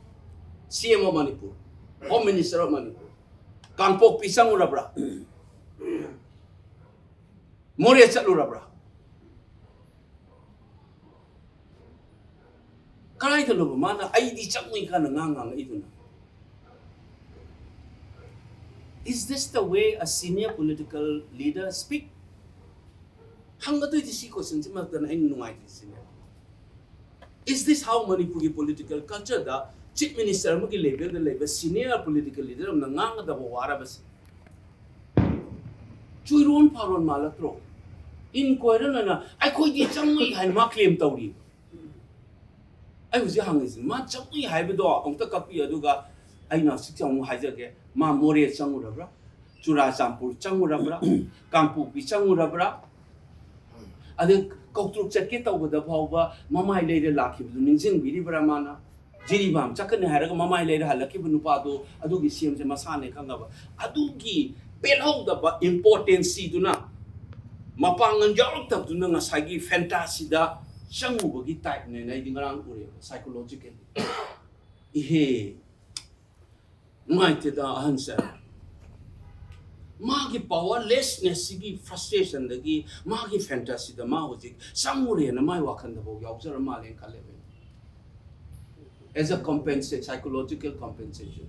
C M of Manipur, Home Minister of Manipur, ꯀꯥꯡꯄꯣꯛꯄꯤ ꯆꯪꯉꯨꯔꯕ꯭ꯔꯥ? ꯃꯣꯔꯦ ꯆꯠꯂꯨꯔꯕ꯭ꯔꯥ? ꯀꯗꯥꯏꯗꯅꯣꯕ ꯃꯥꯅ ꯑꯩꯗꯤ ꯆꯪꯉꯨꯏ ꯀꯥꯏꯅ ꯉꯥꯡ ꯉꯥꯡꯉꯛꯏꯗꯨꯅ? Is this the way a senior political leader speak? ꯍꯪꯒꯗꯣꯏꯗꯤ ꯁꯤ question ꯁꯤꯃꯛꯇꯅ ꯑꯩꯅ ꯅꯨꯡꯉꯥꯏꯇ꯭ꯔꯤꯁꯤꯅꯦ꯫ Is this how ꯃꯅꯤꯄꯨꯔꯒꯤ political culture ꯗ chief minister ꯑꯃꯒꯤ level ꯗ ꯂꯩꯕ senior political leader ꯑꯃꯅ ꯉꯥꯡꯒꯗꯕ ꯋꯥꯔꯕꯁꯦ? ꯆꯨꯏꯔꯣꯟ ꯐꯥꯔꯣꯟ ꯃꯥꯜꯂꯛꯇ꯭ꯔꯣ? ꯏꯟ ꯀꯣꯏꯔꯅꯅ ꯑꯩꯈꯣꯏꯗꯤ ꯆꯪꯉꯨꯏ ꯍꯥꯏꯅ ꯃꯥ claim ꯇꯧꯔꯤ꯫ ꯑꯩ ꯍꯧꯖꯤꯛ ꯍꯪꯉꯤꯁꯤ, ꯃꯥ ꯆꯪꯉꯨꯏ ꯍꯥꯏꯕꯗꯣ ꯑꯃꯨꯛꯇ ꯀꯛꯄꯤꯌꯨ, ꯑꯗꯨꯒ ꯑꯩꯅ ꯍꯧꯖꯤꯛ ꯑꯃꯨꯛ ꯍꯥꯏꯖꯒꯦ, ꯃꯥ ꯃꯣꯔꯦ ꯆꯪꯉꯨꯔꯕ꯭ꯔꯥ? ꯆꯨꯔꯥꯆꯥꯟꯄꯨꯔ ꯆꯪꯉꯨꯔꯕ꯭ꯔꯥ? ꯀꯥꯡꯄꯣꯛꯄꯤ ꯆꯪꯉꯨꯔꯕ꯭ꯔꯥ? ꯑꯗꯩ ꯀꯧꯇ꯭ꯔꯨꯛ ꯆꯠꯀꯦ ꯇꯧꯕꯗ ꯐꯥꯎꯕ ꯃꯃꯥꯏ ꯂꯩꯔ ꯂꯥꯛꯈꯤꯕꯗꯨ ꯅꯤꯡꯁꯤꯡꯕꯤꯔꯤꯕ꯭ꯔꯥ ꯃꯥꯅ? ꯖꯤꯔꯤꯕꯥꯝ ꯆꯠꯀꯅꯤ ꯍꯥꯏꯔꯒ ꯃꯃꯥꯏ ꯂꯩꯔ ꯍꯜꯂꯛꯈꯤꯕ ꯅꯨꯄꯥꯗꯣ ꯑꯗꯨꯒꯤ C M ꯁꯦ ꯃꯁꯥꯅꯦ ꯈꯪꯉꯕ꯫ ꯑꯗꯨꯒꯤ ꯄꯦꯜꯍꯧꯗꯕ importance ꯗꯨꯅ, ꯃꯄꯥꯡꯒꯜ ꯌꯥꯎꯔꯛꯇꯕꯗꯨꯅ ꯉꯁꯥꯏꯒꯤ fantasy ꯗ ꯆꯪꯉꯨꯕꯒꯤ type ꯅꯦꯅ ꯑꯩꯗꯤ ꯉꯔꯥꯡ ꯎꯔꯦꯕ psychologically꯫ ꯏꯍꯦ, ꯅꯨꯡꯉꯥꯏꯇꯦꯗ ꯑꯍꯟꯁꯦ꯫ ꯃꯥꯒꯤ powerlessness ꯁꯤꯒꯤ frustration ꯗꯒꯤ ꯃꯥꯒꯤ fantasy ꯗ ꯃꯥ ꯍꯧꯖꯤꯛ ꯆꯪꯉꯨꯔꯦꯅ ꯃꯥꯏ ꯋꯥꯈꯜꯗꯐꯥꯎ ꯌꯥꯎꯖꯔ ꯃꯥꯜꯂꯦꯅ ꯈꯜꯂꯦꯕ ꯑꯩ꯫ As a compensation, psychological compensation.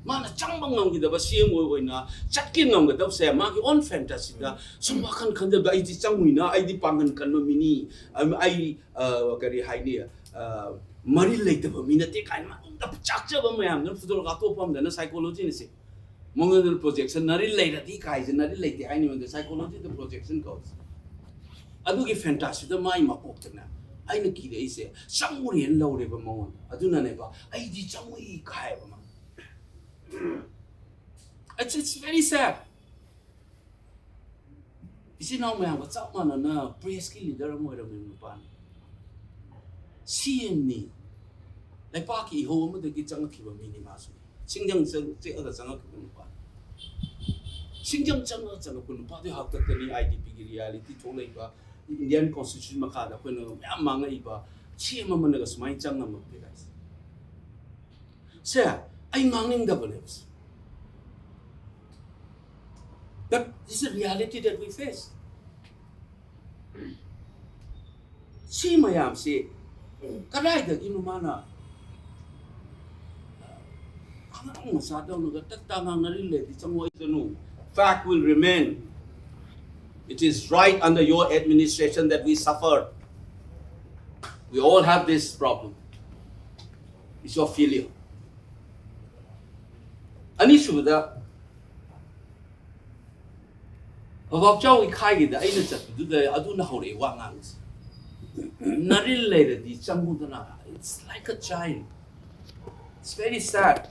ꯃꯥꯅ ꯆꯪꯕ ꯉꯝꯈꯤꯗꯕ ꯁꯤ ꯑꯦꯝ ꯑꯣꯏ ꯑꯣꯏꯅ ꯆꯠꯀꯦ ꯉꯝꯒꯗꯕꯁꯦ ꯃꯥꯒꯤ ꯑꯣꯟ ꯐꯦꯟꯇꯥꯁꯤꯗ ꯁꯨꯝ ꯋꯥꯈꯜ ꯈꯟꯖꯕ, "ꯑꯩꯗꯤ ꯆꯪꯉꯣꯏꯅ, ꯑꯩꯗꯤ ꯄꯥꯡꯒꯜ ꯀꯟꯕ ꯃꯤꯅꯤ, ꯑꯩ, ꯑ, ꯀꯔꯤ ꯍꯥꯏꯅꯤ, ꯑ, ꯃꯔꯤ ꯂꯩꯇꯕ ꯃꯤ ꯅꯠꯇꯦ" ꯀꯥꯏꯅ ꯃꯅꯨꯡꯗ ꯆꯥꯛꯆꯕ ꯃꯌꯥꯝꯗꯨꯅ ꯐꯨꯗꯣꯔꯒ ꯑꯇꯣꯞꯄ ꯑꯃꯗꯅ ꯁꯥꯏꯀꯣꯂꯣꯖꯤꯅ ꯁꯤ ꯃꯉꯣꯟꯗ ꯄ꯭ꯔꯣꯖꯦꯛꯁꯟ, "ꯅꯔꯤ ꯂꯩꯔꯗꯤ" ꯀꯥꯏꯁꯦ, ꯅꯔꯤ ꯂꯩꯇꯦ ꯍꯥꯏꯅꯤꯉꯣꯟꯗ ꯁꯥꯏꯀꯣꯂꯣꯖꯤꯗ ꯄ꯭ꯔꯣꯖꯦꯛꯁꯟ ꯀꯧꯁꯦ꯫ ꯑꯗꯨꯒꯤ ꯐꯦꯟꯇꯥꯁꯤꯗ ꯃꯥꯏ ꯃꯀꯣꯛꯇꯅ ꯑꯩꯅ ꯀꯤꯔꯛꯏꯁꯦ, "ꯆꯪꯉꯨꯔꯦꯅ" ꯂꯧꯔꯦꯕ ꯃꯉꯣꯟꯗ꯫ ꯑꯗꯨꯅꯅꯦꯕ, "ꯑꯩꯗꯤ ꯆꯪꯉꯨꯏ" ꯀꯥꯏꯌꯦꯕ ꯃꯥ꯫ It's, it's very sad. ꯏꯆꯤꯟ ꯏꯅꯥꯎ ꯃꯌꯥꯝꯒ ꯆꯞ ꯃꯥꯟꯅꯅ ꯄ꯭ꯔꯦꯁꯀꯤ ꯂꯤꯗꯔ ꯑꯃ ꯑꯣꯏꯔꯝꯃꯤꯕ ꯅꯨꯄꯥꯅꯤ꯫ ꯁꯤ ꯑꯦꯝꯅꯤ꯫ ꯂꯩꯄꯥꯛꯀꯤ ꯏꯍꯧ ꯑꯃꯗꯒꯤ ꯆꯪꯉꯛꯈꯤꯕ ꯃꯤꯅꯤ ꯃꯥꯁꯨ꯫ ꯁꯤꯡꯖꯪ ꯆꯪ-, ꯆꯦꯛꯑꯒ ꯆꯪꯉꯛꯈꯤꯕ ꯅꯨꯄꯥꯅꯤ꯫ ꯁꯤꯡꯖꯪ ꯆꯪꯉꯒ ꯆꯪꯉꯛꯄ ꯅꯨꯄꯥꯗꯨꯒꯤ ꯍꯥꯛꯇꯛꯇꯅꯤ ꯑꯥꯏ ꯗꯤ ꯄꯤꯒꯤ ꯔꯤꯌꯥꯂꯤꯇꯤ ꯊꯣꯛꯂꯛꯏꯕ, ꯏꯟꯗꯤꯌꯥꯟ ꯀꯣꯟꯁꯇꯤꯇ꯭ꯌꯨꯁꯟ ꯃꯈꯥꯗ ꯑꯩꯈꯣꯏꯅ ꯃꯌꯥꯝ ꯃꯥꯡꯉꯛꯏꯕ, ꯁꯤ ꯑꯦꯝ ꯑꯃꯅꯒ ꯁꯨꯃꯥꯏꯅ ꯆꯪꯉꯝꯃꯛꯇꯦ ꯍꯥꯏꯁꯦ꯫ ꯁꯦ, ꯑꯩ ꯉꯥꯡꯅꯤꯡꯗꯕꯅꯦꯕ꯫ But this is a reality that we face. ꯁꯤ ꯃꯌꯥꯝꯁꯤ ꯀꯗꯥꯏꯗꯒꯤꯅꯣ ꯃꯥꯅ ꯑꯉꯥꯡ ꯃꯆꯥꯗꯧꯅꯒ ꯇꯛ ꯇꯛ ꯉꯥꯡꯅꯔꯤ ꯂꯩꯔꯗꯤ ꯆꯪꯉꯣꯏꯗꯅꯣ? Fact will remain. It is right under your administration that we suffered. We all have this problem. It's your failure. ꯑꯅꯤꯁꯨꯕꯗ, ꯚꯥꯕꯣꯛ ꯆꯥꯎꯒꯤ ꯈꯥꯏꯒꯤꯗ ꯑꯩꯅ ꯆꯠꯄꯗꯨꯗ ꯑꯗꯨꯅ ꯍꯧꯔꯛꯑꯦ ꯋꯥ ꯉꯥꯡꯕꯁꯦ꯫ "ꯅꯔꯤꯜ ꯂꯩꯔꯗꯤ ꯆꯪꯉꯨꯗꯅ." It's like a child. It's very sad.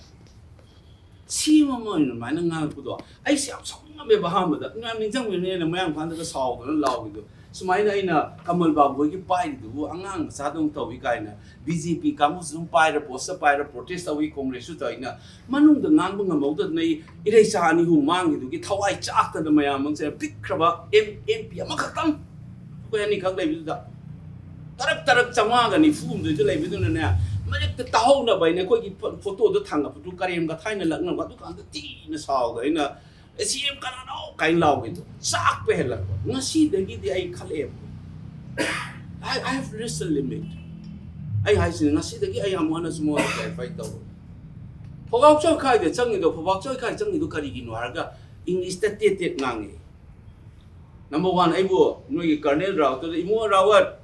ꯁꯤ ꯑꯃ ꯑꯣꯏꯅ ꯑꯗꯨꯃꯥꯏꯅ ꯉꯥꯡꯉꯛꯄꯗꯣ ꯑꯩꯁꯦ ꯌꯥꯝ ꯁꯥꯎꯅꯤꯡꯉꯝꯃꯦꯕ ꯑꯍꯥꯟꯕꯗ꯫ ꯃꯌꯥꯝ ꯅꯤꯡꯁꯤꯡꯕꯤꯔꯝꯅꯤ ꯑꯩꯅ ꯃꯌꯥꯡ ꯏꯝꯐꯥꯜꯗꯒ ꯁꯥꯎꯗꯅ ꯂꯥꯎꯈꯤꯗꯣ꯫ ꯁꯨꯃꯥꯏꯅ ꯑꯩꯅ ꯀꯃꯜ ꯕꯥꯕꯨ ꯍꯣꯏꯒꯤ ꯄꯥꯏꯔꯤꯗꯨꯕꯨ ꯑꯉꯥꯡ ꯃꯆꯥꯗꯧꯅ ꯇꯧꯏ ꯀꯥꯏꯅ ꯕꯤ ꯖꯦ ꯄꯤ ꯀꯥꯡꯕꯨꯁꯨ ꯑꯗꯨꯝ ꯄꯥꯏꯔ, ꯄꯣꯁꯇ ꯄꯥꯏꯔ ꯄ꯭ꯔꯣꯇꯦꯁ ꯇꯧꯏ, ꯀꯣꯡꯒ꯭ꯔꯦꯁꯁꯨ ꯇꯧꯏꯅ꯫ ꯃꯅꯨꯡꯗ ꯉꯥꯡꯕ ꯉꯝꯍꯧꯗꯗꯅ ꯑꯩ ꯏꯔꯩꯆꯥ ꯑꯅꯤ ꯑꯍꯨꯝ ꯃꯥꯡꯈꯤꯗꯨꯒꯤ ꯊꯋꯥꯏ ꯆꯥꯛꯇꯅ ꯃꯌꯥꯝ ꯑꯃꯁꯦ ꯄꯤꯛꯈ꯭ꯔꯕ ꯑꯦꯝ, ꯑꯦꯝ ꯄꯤ ꯑꯃꯈꯛꯇꯪ ꯑꯩꯈꯣꯏ ꯑꯅꯤꯈꯛ ꯂꯩꯕꯗꯨꯗ ꯇꯔꯛ ꯇꯔꯛ ꯆꯥꯝꯃꯉꯥꯒ ꯅꯤꯐꯨ ꯍꯨꯝꯗꯣꯏꯗ ꯂꯩꯕꯗꯨꯅꯅꯦ, ꯃꯔꯛꯇ ꯇꯥꯍꯧꯅꯕ ꯍꯥꯏꯅ ꯑꯩꯈꯣꯏꯒꯤ ꯐꯣ-, ꯐꯣꯇꯣꯗꯣ ꯊꯥꯡꯒꯠꯄꯗꯨ ꯀꯔꯦꯝꯒ ꯊꯥꯏꯅ ꯂꯛꯅꯕ ꯑꯗꯨꯀꯥꯟꯗ ꯊꯤꯅ ꯁꯥꯎꯗ ꯑꯩꯅ, "ꯑꯦ ꯁꯤ ꯑꯦꯝ ꯀꯅꯥꯅꯣ?" ꯀꯥꯏꯅ ꯂꯥꯎꯕꯩꯗꯣ ꯆꯥꯛꯄ ꯍꯦꯜꯂꯛꯄ꯫ ꯉꯁꯤꯗꯒꯤꯗꯤ ꯑꯩ ꯈꯜꯂꯛꯑꯦꯕ, I, I have reached a limit. ꯑꯩ ꯍꯥꯏꯁꯤꯅꯤ, ꯉꯁꯤꯗꯒꯤ ꯑꯩ ꯑꯃꯨꯛ ꯍꯟꯅꯁꯨ ꯃꯉꯣꯟꯗ clarify ꯇꯧꯔꯣꯏ꯫ ꯐꯣꯕꯥꯛꯆꯧ ꯏꯀꯥꯏꯗ ꯆꯪꯉꯤꯗꯣ, ꯐꯣꯕꯥꯛꯆꯧ ꯏꯀꯥꯏ ꯆꯪꯉꯤꯗꯣ ꯀꯔꯤꯒꯤꯅꯣ ꯍꯥꯏꯔꯒ, English ꯇ ꯇꯦꯠ ꯇꯦꯠ ꯉꯥꯡꯉꯤ꯫ Number one, ꯑꯩꯕꯨ ꯅꯣꯏꯒꯤ Colonel ꯔꯥꯎꯠꯇꯨꯗ, "ꯏꯕꯨꯡꯉꯣ ꯔꯥꯋꯠ,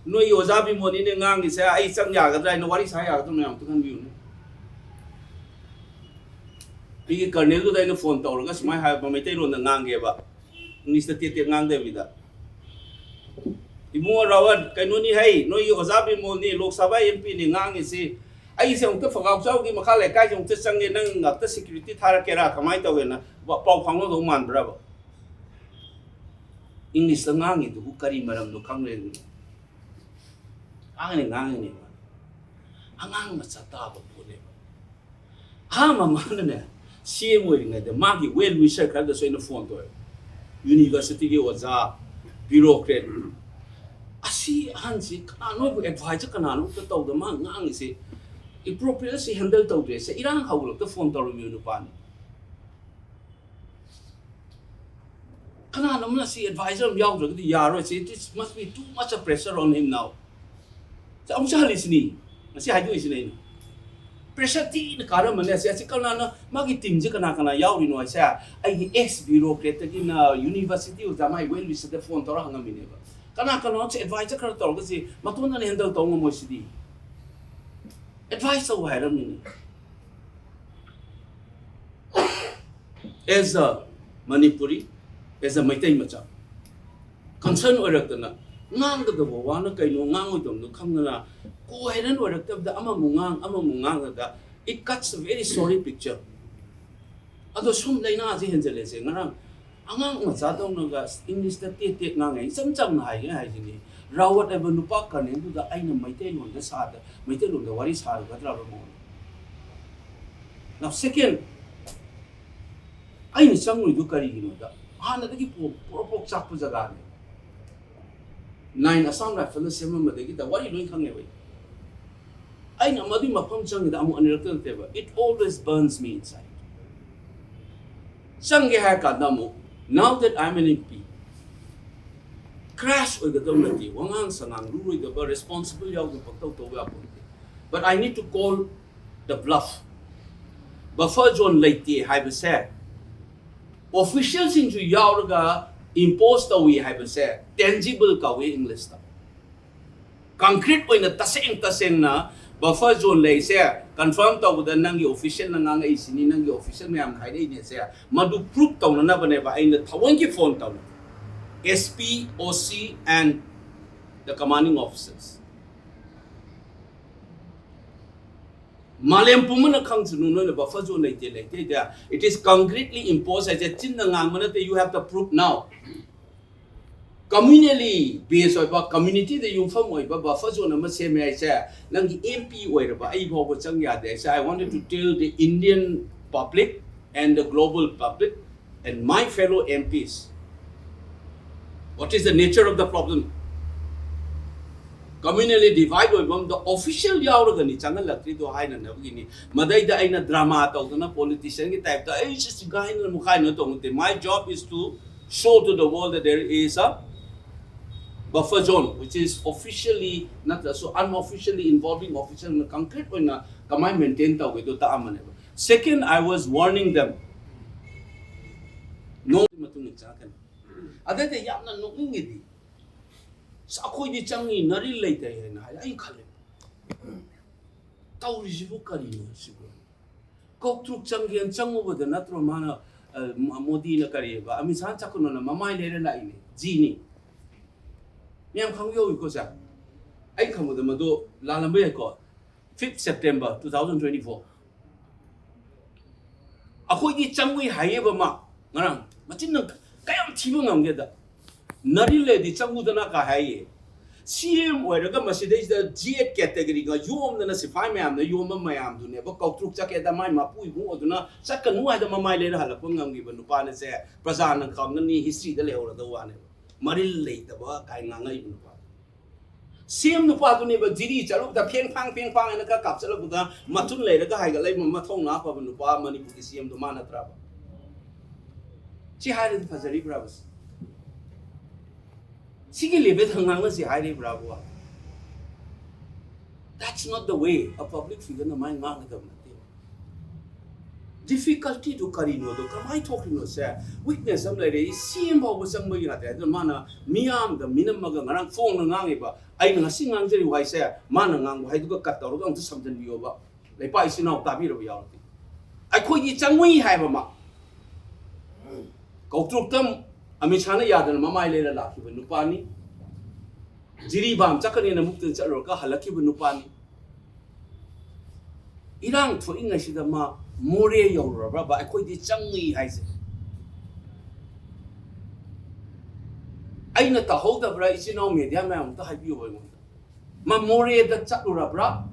ꯅꯣꯏꯒꯤ ꯑꯣꯖꯥ ꯕꯤꯃꯣꯅꯤꯅꯦ ꯉꯥꯡꯉꯤꯁꯦ, ꯑꯩ ꯆꯪ ꯌꯥꯒꯗ꯭ꯔꯥ ꯍꯥꯏꯅ ꯋꯥꯔꯤ ꯁꯥ ꯌꯥꯒꯗ꯭ꯔꯥ?" ꯃꯌꯥꯝ ꯑꯝꯇ ꯈꯟꯕꯤꯌꯨꯅꯦ꯫ ꯃꯤꯒꯤ Colonel ꯗꯨꯗ ꯑꯩꯅ phone ꯇꯧꯔꯒ ꯁꯨꯃꯥꯏꯅ ꯍꯥꯏꯕ, ꯃꯩꯇꯩꯂꯣꯟꯗ ꯉꯥꯡꯒꯦꯕ, English ꯇ ꯇꯦꯠ ꯇꯦꯠ ꯉꯥꯡꯗꯕꯤꯗ꯫ "ꯏꯕꯨꯡꯉꯣ ꯔꯥꯋꯠ, ꯀꯩꯅꯣꯅꯤ ꯍꯩ, ꯅꯣꯏꯒꯤ ꯑꯣꯖꯥ ꯕꯤꯃꯣꯜꯅꯤ, ꯂꯣꯛ ꯁꯚꯥ M P ꯅꯤ ꯉꯥꯡꯉꯤꯁꯤ, ꯑꯩꯁꯦ ꯑꯃꯨꯛꯇ ꯐꯒꯥꯎꯆꯥꯎꯒꯤ ꯃꯈꯥ ꯂꯩꯀꯥꯏꯁꯦ ꯑꯃꯨꯛꯇ ꯆꯪꯒꯦ, ꯅꯪ ꯑꯝꯇ security ꯊꯥꯔꯛꯀꯦꯔꯥ, ꯀꯃꯥꯏꯅ ꯇꯧꯒꯦꯅ?" ꯄ-, ꯄꯥꯎ ꯐꯥꯎꯅꯗꯧ ꯃꯥꯟꯕ꯭ꯔꯕ? English ꯇ ꯉꯥꯡꯉꯤꯗꯨꯕꯨ ꯀꯔꯤ ꯃꯔꯝꯅꯣ ꯈꯪꯗ꯭ꯔꯦ꯫ ꯑꯉꯥꯡꯅ ꯉꯥꯡꯉꯤꯅꯦꯕ꯫ ꯑꯉꯥꯡ ꯃꯆꯥ ꯇꯥꯕ ꯄꯣꯠꯅꯦꯕ꯫ ꯑꯍꯥꯟꯕ ꯃꯥꯅꯅꯦ, C M ꯑꯣꯏꯔꯤꯉꯩꯗ ꯃꯥꯒꯤ well wisher ꯈꯔꯗꯁꯨ ꯑꯩꯅ phone ꯇꯧꯋꯦ꯫ University ꯒꯤ ꯑꯣꯖꯥ, bureaucrat꯫ "ꯑꯁꯤ ꯑꯍꯟꯁꯤ ꯀꯅꯥ, ꯅꯣꯏꯕꯨ adviser ꯀꯅꯥꯅꯣ ꯑꯝꯇ ꯇꯧꯗ, ꯃꯥ ꯉꯥꯡꯉꯤꯁꯤ appropriate ꯁꯤ handle ꯇꯧꯗ꯭ꯔꯦ, ꯁꯦ ꯏꯔꯥꯡ ꯍꯧꯔꯛꯇ phone ꯇꯧꯔꯝꯃꯤꯕ ꯅꯨꯄꯥꯅꯤ꯫ ꯀꯅꯥꯅꯣ ꯑꯃꯅ ꯁꯤ adviser ꯑꯃ ꯌꯥꯎꯗ꯭ꯔꯒꯗꯤ ꯌꯥꯔꯣꯏ, ꯁꯤ, it must be too much of pressure on him now." ꯁꯤ ꯑꯃꯨꯛꯁꯨ ꯍꯜꯂꯤꯁꯤꯅꯤ, ꯉꯁꯤ ꯍꯥꯏꯗꯣꯛꯏꯁꯤꯅꯤ ꯑꯩꯅ꯫ Pressure ꯊꯤꯅ ꯀꯥꯔꯝꯃꯅꯤ꯫ ꯑꯁꯤ, ꯑꯁꯤ ꯀꯅꯥꯅ, ꯃꯥꯒꯤ team ꯁꯦ ꯀꯅꯥ ꯀꯅꯥ ꯌꯥꯎꯔꯤꯅꯣ ꯍꯥꯏꯁꯦ? ꯑꯩꯒꯤ ex bureaucrat ꯇꯒꯤꯅ university ꯑꯣꯖꯥ, ꯃꯥꯒꯤ well wisher ꯗ phone ꯇꯧꯔ ꯍꯪꯉꯝꯃꯤꯅꯦꯕ꯫ ꯀꯅꯥ ꯀꯅꯥꯅꯣ ꯁꯤ adviser ꯈꯔ ꯇꯧꯔꯒ ꯁꯤ ꯃꯇꯣꯟꯗꯅ handle ꯇꯧ ꯉꯝꯃꯣꯏ ꯁꯤꯗꯤ? Advise ꯇꯧ ꯍꯥꯏꯔꯝꯃꯤꯅꯦ꯫ As a Manipuri, as a Meitei ꯃꯆꯥ, concern ꯑꯣꯏꯔꯛꯇꯅ, ꯉꯥꯡꯒꯗꯕ ꯋꯥꯅ ꯀꯩꯅꯣ, ꯉꯥꯡꯉꯣꯏꯗꯕꯅꯣ ꯈꯪꯗꯅ, coherent ꯑꯣꯏꯔꯛꯇꯕꯗ ꯑꯃꯃꯨꯛ ꯉꯥꯡ, ꯑꯃꯃꯨꯛ ꯉꯥꯡꯉꯒ, it cuts a very sorry picture. ꯑꯗꯣ ꯁꯨꯝ ꯂꯥꯏꯅꯥꯁꯦ ꯍꯦꯟꯖꯜꯂꯦꯁꯦ꯫ ꯉꯔꯥꯡ ꯑꯉꯥꯡ ꯃꯆꯥꯗꯧꯅꯒ English ꯇ ꯇꯦꯠ ꯇꯦꯠ ꯉꯥꯡꯉꯦ꯫ ꯏꯆꯝ ꯆꯝꯅ ꯍꯥꯏꯒꯦ ꯍꯥꯏꯁꯤꯅꯤ, ꯔꯥꯋꯠ ꯍꯥꯏꯕ ꯅꯨꯄꯥ colonel ꯗꯨꯗ ꯑꯩꯅ ꯃꯩꯇꯩꯂꯣꯟꯗ ꯁꯥꯗ, ꯃꯩꯇꯩꯂꯣꯟꯗ ꯋꯥꯔꯤ ꯁꯥꯔꯨꯒꯗ꯭ꯔꯕ ꯃꯉꯣꯟꯗ? Now, second, ꯑꯩꯅ ꯆꯪꯉꯨꯏꯗꯨ ꯀꯔꯤꯒꯤꯅꯣꯗ, ꯍꯥꯟꯅꯗꯒꯤ ꯄꯣ-, ꯄꯣꯔꯣꯛ ꯄꯣꯔꯣꯛ ꯆꯥꯛꯄ ꯖꯒꯥꯅꯦ꯫ Nine Assam Rifle ꯅ ꯁꯦꯝꯃꯝꯕꯗꯒꯤꯗ ꯋꯥꯔꯤ ꯂꯣꯏ ꯈꯪꯉꯦꯕ ꯑꯩ꯫ ꯑꯩꯅ ꯃꯗꯨꯏ ꯃꯐꯝ ꯆꯪꯉꯤꯗ ꯑꯃꯨꯛ ꯑꯅꯤꯔꯛꯇ ꯅꯠꯇꯦꯕ, it always burns me inside. ꯆꯪꯒꯦ ꯍꯥꯏꯔ ꯀꯥꯟꯗ ꯑꯃꯨꯛ, now that I am an M P, Crash ꯑꯣꯏꯒꯗꯕ ꯅꯠꯇꯦ, ꯋꯥꯉꯥꯡ ꯁꯉꯥꯡ ꯂꯨꯔꯣꯏꯗꯕ, responsible ꯌꯥꯎꯗꯅ ꯄꯪꯇꯧ ꯇꯧꯕ ꯌꯥꯄꯣꯟꯇꯦ꯫ But I need to call the bluff. Buffer zone ꯂꯩꯇꯦ ꯍꯥꯏꯕꯁꯦ, officialꯁꯤꯡꯁꯨ ꯌꯥꯎꯔꯒ impose ꯇꯧꯏ ꯍꯥꯏꯕꯁꯦ tangible ꯀꯧꯏ Englishꯇ꯫ Concrete ꯑꯣꯏꯅ ꯇꯁꯦꯡ ꯇꯁꯦꯡꯅ buffer zone ꯂꯩꯁꯦ confirm ꯇꯧꯕꯗ ꯅꯪꯒꯤ officialꯅ ꯉꯥꯡꯉꯛꯏꯁꯤꯅꯤ, ꯅꯪꯒꯤ official ꯃꯌꯥꯝꯅ ꯍꯥꯏꯔꯛꯏꯅꯦꯁꯦ, ꯃꯗꯨ prove ꯇꯧꯅꯅꯕꯅꯦꯕ ꯑꯩꯅ ꯊꯑꯣꯏꯒꯤ phone ꯇꯧꯔꯤ꯫ S P, O C and the commanding officers. ꯃꯥꯂꯦꯝ ꯄꯨꯝꯕꯅ ꯈꯪꯁꯅꯨ ꯅꯣꯏꯅ buffer zone ꯂꯩꯇꯦ, ꯂꯩꯇꯦ, ꯂꯩꯇꯦ꯫ It is concretely imposed ꯍꯥꯏꯁꯦ ꯆꯤꯟꯅ ꯉꯥꯡꯕ ꯅꯠꯇꯦ, you have the proof now. Communally based ꯑꯣꯏꯕ, communityꯗ ꯌꯨꯝꯐꯝ ꯑꯣꯏꯕ buffer zone ꯑꯃ ꯁꯦꯝꯃꯦ ꯍꯥꯏꯁꯦ, ꯅꯪꯒꯤ M P ꯑꯣꯏꯔꯕ ꯑꯩ ꯐꯥꯎꯕ ꯆꯪ ꯌꯥꯗꯦ ꯍꯥꯏꯁꯦ, I wanted to tell the Indian public and the global public and my fellow M Ps, what is the nature of the problem? Communally divide ꯑꯣꯏꯕ ꯑꯃꯗ official ꯌꯥꯎꯔꯒꯅꯤ ꯆꯪꯍꯜꯂꯛꯇ꯭ꯔꯤꯗꯣ ꯍꯥꯏꯅꯅꯕꯒꯤꯅꯤ꯫ ꯃꯗꯩꯗ ꯑꯩꯅ drama ꯇꯧꯗꯅ politicianꯒꯤ typeꯇ ꯑꯩ ꯁꯤ ꯁꯤꯒꯥꯏꯅ ꯃꯨꯈꯥꯏꯅ ꯇꯧꯕ ꯅꯠꯇꯦ꯫ My job is to show to the world that there is a buffer zone which is officially ꯅꯠꯇ꯭ꯔꯁꯨ unofficially involving officialꯅ concrete ꯑꯣꯏꯅ ꯀꯃꯥꯏꯅ maintain ꯇꯧꯒꯦꯗꯣ ꯇꯥꯛꯑꯝꯕꯅꯦꯕ꯫ Second, I was warning them. ꯅꯣꯡꯒꯤ ꯃꯇꯨꯡ ꯏꯟꯅ ꯆꯪꯉꯛꯀꯅꯤ꯫ ꯑꯗꯩꯗ ꯌꯥꯝꯅ ꯅꯣꯛꯅꯤꯡꯉꯤꯗꯤ, "ꯑꯁ, ꯑꯩꯈꯣꯏꯗꯤ ꯆꯪꯉꯤ, ꯅꯔꯤꯜ ꯂꯩꯇꯦ" ꯍꯥꯏꯅ ꯍꯥꯏ꯫ ꯑꯩ ꯈꯜꯂꯦ, "ꯇꯧꯔꯤꯁꯤꯕꯨ ꯀꯔꯤꯅꯣ ꯁꯤꯕꯨ?" ꯀꯣꯛꯇ꯭ꯔꯨꯛ ꯆꯪꯒꯦꯅ ꯆꯪꯉꯨꯕꯗ ꯅꯠꯇ꯭ꯔꯣ ꯃꯥꯅ, ꯑ, ꯃ-, ꯃꯣꯗꯤꯅ ꯀꯔꯤꯑꯕ, ꯑꯃꯤꯠ ꯁꯥꯍꯅ ꯆꯠꯀꯅꯣꯅ ꯃꯃꯥꯏ ꯂꯩꯔ ꯂꯥꯛꯏꯅꯦ, ꯖꯤꯅꯤ꯫ ꯃꯌꯥꯝ ꯈꯪꯕ ꯌꯧꯏꯀꯣ ꯁꯦ? ꯑꯩ ꯈꯪꯕꯗ ꯃꯗꯨ ꯂꯥꯜꯂꯝꯕ ꯌꯥꯏꯀꯣ꯫ Fifth September two thousand twenty-four꯫ ꯑꯩꯈꯣꯏꯗꯤ ꯆꯪꯉꯨꯏ ꯍꯥꯏꯌꯦꯕ ꯃꯥ ꯉꯔꯥꯡ꯫ ꯃꯆꯤꯟꯅ ꯀꯌꯥꯝ ꯊꯤꯕ ꯉꯝꯒꯦꯗ꯫ ꯅꯔꯤꯜ ꯂꯩꯔꯗꯤ ꯆꯪꯉꯨꯗꯅ ꯀꯥ ꯍꯥꯏꯌꯦ꯫ C M ꯑꯣꯏꯔꯒ ꯃꯁꯤꯗꯩꯁꯤꯗ G eight categoryꯒ ꯌꯣꯝꯗꯅ ꯁꯤꯐꯥꯏ ꯃꯌꯥꯝꯅ ꯌꯣꯝꯕ ꯃꯌꯥꯝꯗꯨꯅꯦꯕ ꯀꯧꯇ꯭ꯔꯨꯛ ꯆꯠꯀꯦꯗ ꯃꯥꯏ ꯃꯄꯨ ꯏꯕꯨꯡ ꯑꯗꯨꯅ ꯆꯠꯀꯅꯨ ꯍꯥꯏꯗ ꯃꯃꯥꯏ ꯂꯩꯔ ꯍꯜꯂꯛꯄ ꯉꯝꯈꯤꯕ ꯅꯨꯄꯥꯅꯁꯦ ꯄ꯭ꯔꯖꯥꯅ ꯈꯪꯒꯅꯤ, historyꯗ ꯂꯩꯍꯧꯔꯗꯧ ꯋꯥꯅꯦꯕ꯫ ꯃꯔꯤꯜ ꯂꯩꯇꯕ ꯀꯥꯏ ꯉꯥꯡꯉꯛꯏꯕ ꯅꯨꯄꯥ꯫ C M ꯅꯨꯄꯥꯗꯨꯅꯦꯕ ꯖꯤꯔꯤ ꯆꯠꯂꯨꯕꯗ ꯐꯦꯡ ꯐꯥꯡ ꯐꯦꯡ ꯐꯥꯡ ꯍꯥꯏꯅ ꯈꯔ ꯀꯥꯞꯆꯠꯂꯛꯄꯗ ꯃꯊꯨꯟ ꯂꯩꯔꯒ ꯍꯥꯏꯒꯠꯂꯛꯏꯕ ꯃꯊꯧꯅꯥ ꯐꯕ ꯅꯨꯄꯥ ꯃꯅꯤꯄꯨꯔꯒꯤ C Mꯗꯣ ꯃꯥ ꯅꯠꯇ꯭ꯔꯕ? ꯁꯤ ꯍꯥꯏꯔꯗꯤ ꯐꯖꯔꯤꯕ꯭ꯔꯕ? ꯁꯤꯒꯤ ꯂꯦꯚꯦꯜꯗ ꯉꯥꯡꯅꯁꯤ ꯍꯥꯏꯔꯤꯕ꯭ꯔꯥꯕꯨ? That's not the way. A public figureꯅ ꯃꯥꯏ ꯉꯥꯡꯒꯗꯕ ꯅꯠꯇꯦ꯫ Difficultyꯗꯨ ꯀꯔꯤꯅꯣꯗꯣ, ꯀꯃꯥꯏꯅ ꯊꯣꯛꯈ꯭ꯔꯤꯅꯣꯁꯦ, weakness ꯑꯃ ꯂꯩꯔꯦ꯫ ꯁꯤ ꯑꯃ ꯐꯥꯎꯕ ꯆꯪꯕ ꯌꯥꯗꯦ꯫ ꯑꯗꯨꯅ ꯃꯥꯅ ꯃꯤꯌꯥꯝꯗ ꯃꯤꯅꯝꯃꯒ ꯉꯔꯥꯡ ꯐꯣꯡꯅ ꯉꯥꯡꯉꯤꯕ, ꯑꯩꯅ ꯉꯁꯤ ꯉꯥꯡꯖꯔꯤꯕ ꯋꯥꯍꯩꯁꯦ ꯃꯥꯅ ꯉꯥꯡꯕ ꯋꯥꯍꯩꯗꯨꯒ cut ꯇꯧꯔꯒ ꯑꯝꯇ ꯁꯝꯖꯟꯕꯤꯌꯣꯕ꯫ ꯂꯩꯄꯥꯛ ꯏꯆꯤꯟ ꯏꯅꯥꯎ ꯇꯥꯕꯤꯔꯕ ꯌꯥꯎꯔꯗꯤ꯫ ꯑꯩꯈꯣꯏꯒꯤ ꯆꯪꯉꯨꯏ ꯍꯥꯏꯕ ꯑꯃ꯫ ꯀꯧꯇ꯭ꯔꯨꯛꯇ ꯑꯃꯤꯠ ꯁꯥꯍꯅ ꯌꯥꯗꯅ ꯃꯃꯥꯏ ꯂꯩꯔ ꯂꯥꯛꯈꯤꯕ ꯅꯨꯄꯥꯅꯤ꯫ ꯖꯤꯔꯤꯕꯥꯝ ꯆꯠꯀꯅꯦꯅ ꯃꯨꯛꯇꯅ ꯆꯠꯂꯨꯔꯒ ꯍꯜꯂꯛꯈꯤꯕ ꯅꯨꯄꯥꯅꯤ꯫ ꯏꯔꯥꯡ ꯊꯣꯛꯏꯉꯩꯁꯤꯗ ꯃꯥ ꯃꯣꯔꯦ ꯌꯧꯔꯨꯔꯕ꯭ꯔꯕ? ꯑꯩꯈꯣꯏꯗꯤ ꯆꯪꯉꯨꯏ ꯍꯥꯏꯁꯦ꯫ ꯑꯩꯅ ꯇꯥꯍꯧꯗꯕ꯭ꯔꯥ? ꯏꯆꯤꯟ ꯏꯅꯥꯎ media ꯃꯌꯥꯝ ꯑꯝꯇ ꯍꯥꯏꯕꯤꯌꯨ ꯑꯩꯉꯣꯟꯗ꯫ ꯃꯥ ꯃꯣꯔꯦꯗ ꯆꯠꯂꯨꯔꯕ꯭ꯔꯥ?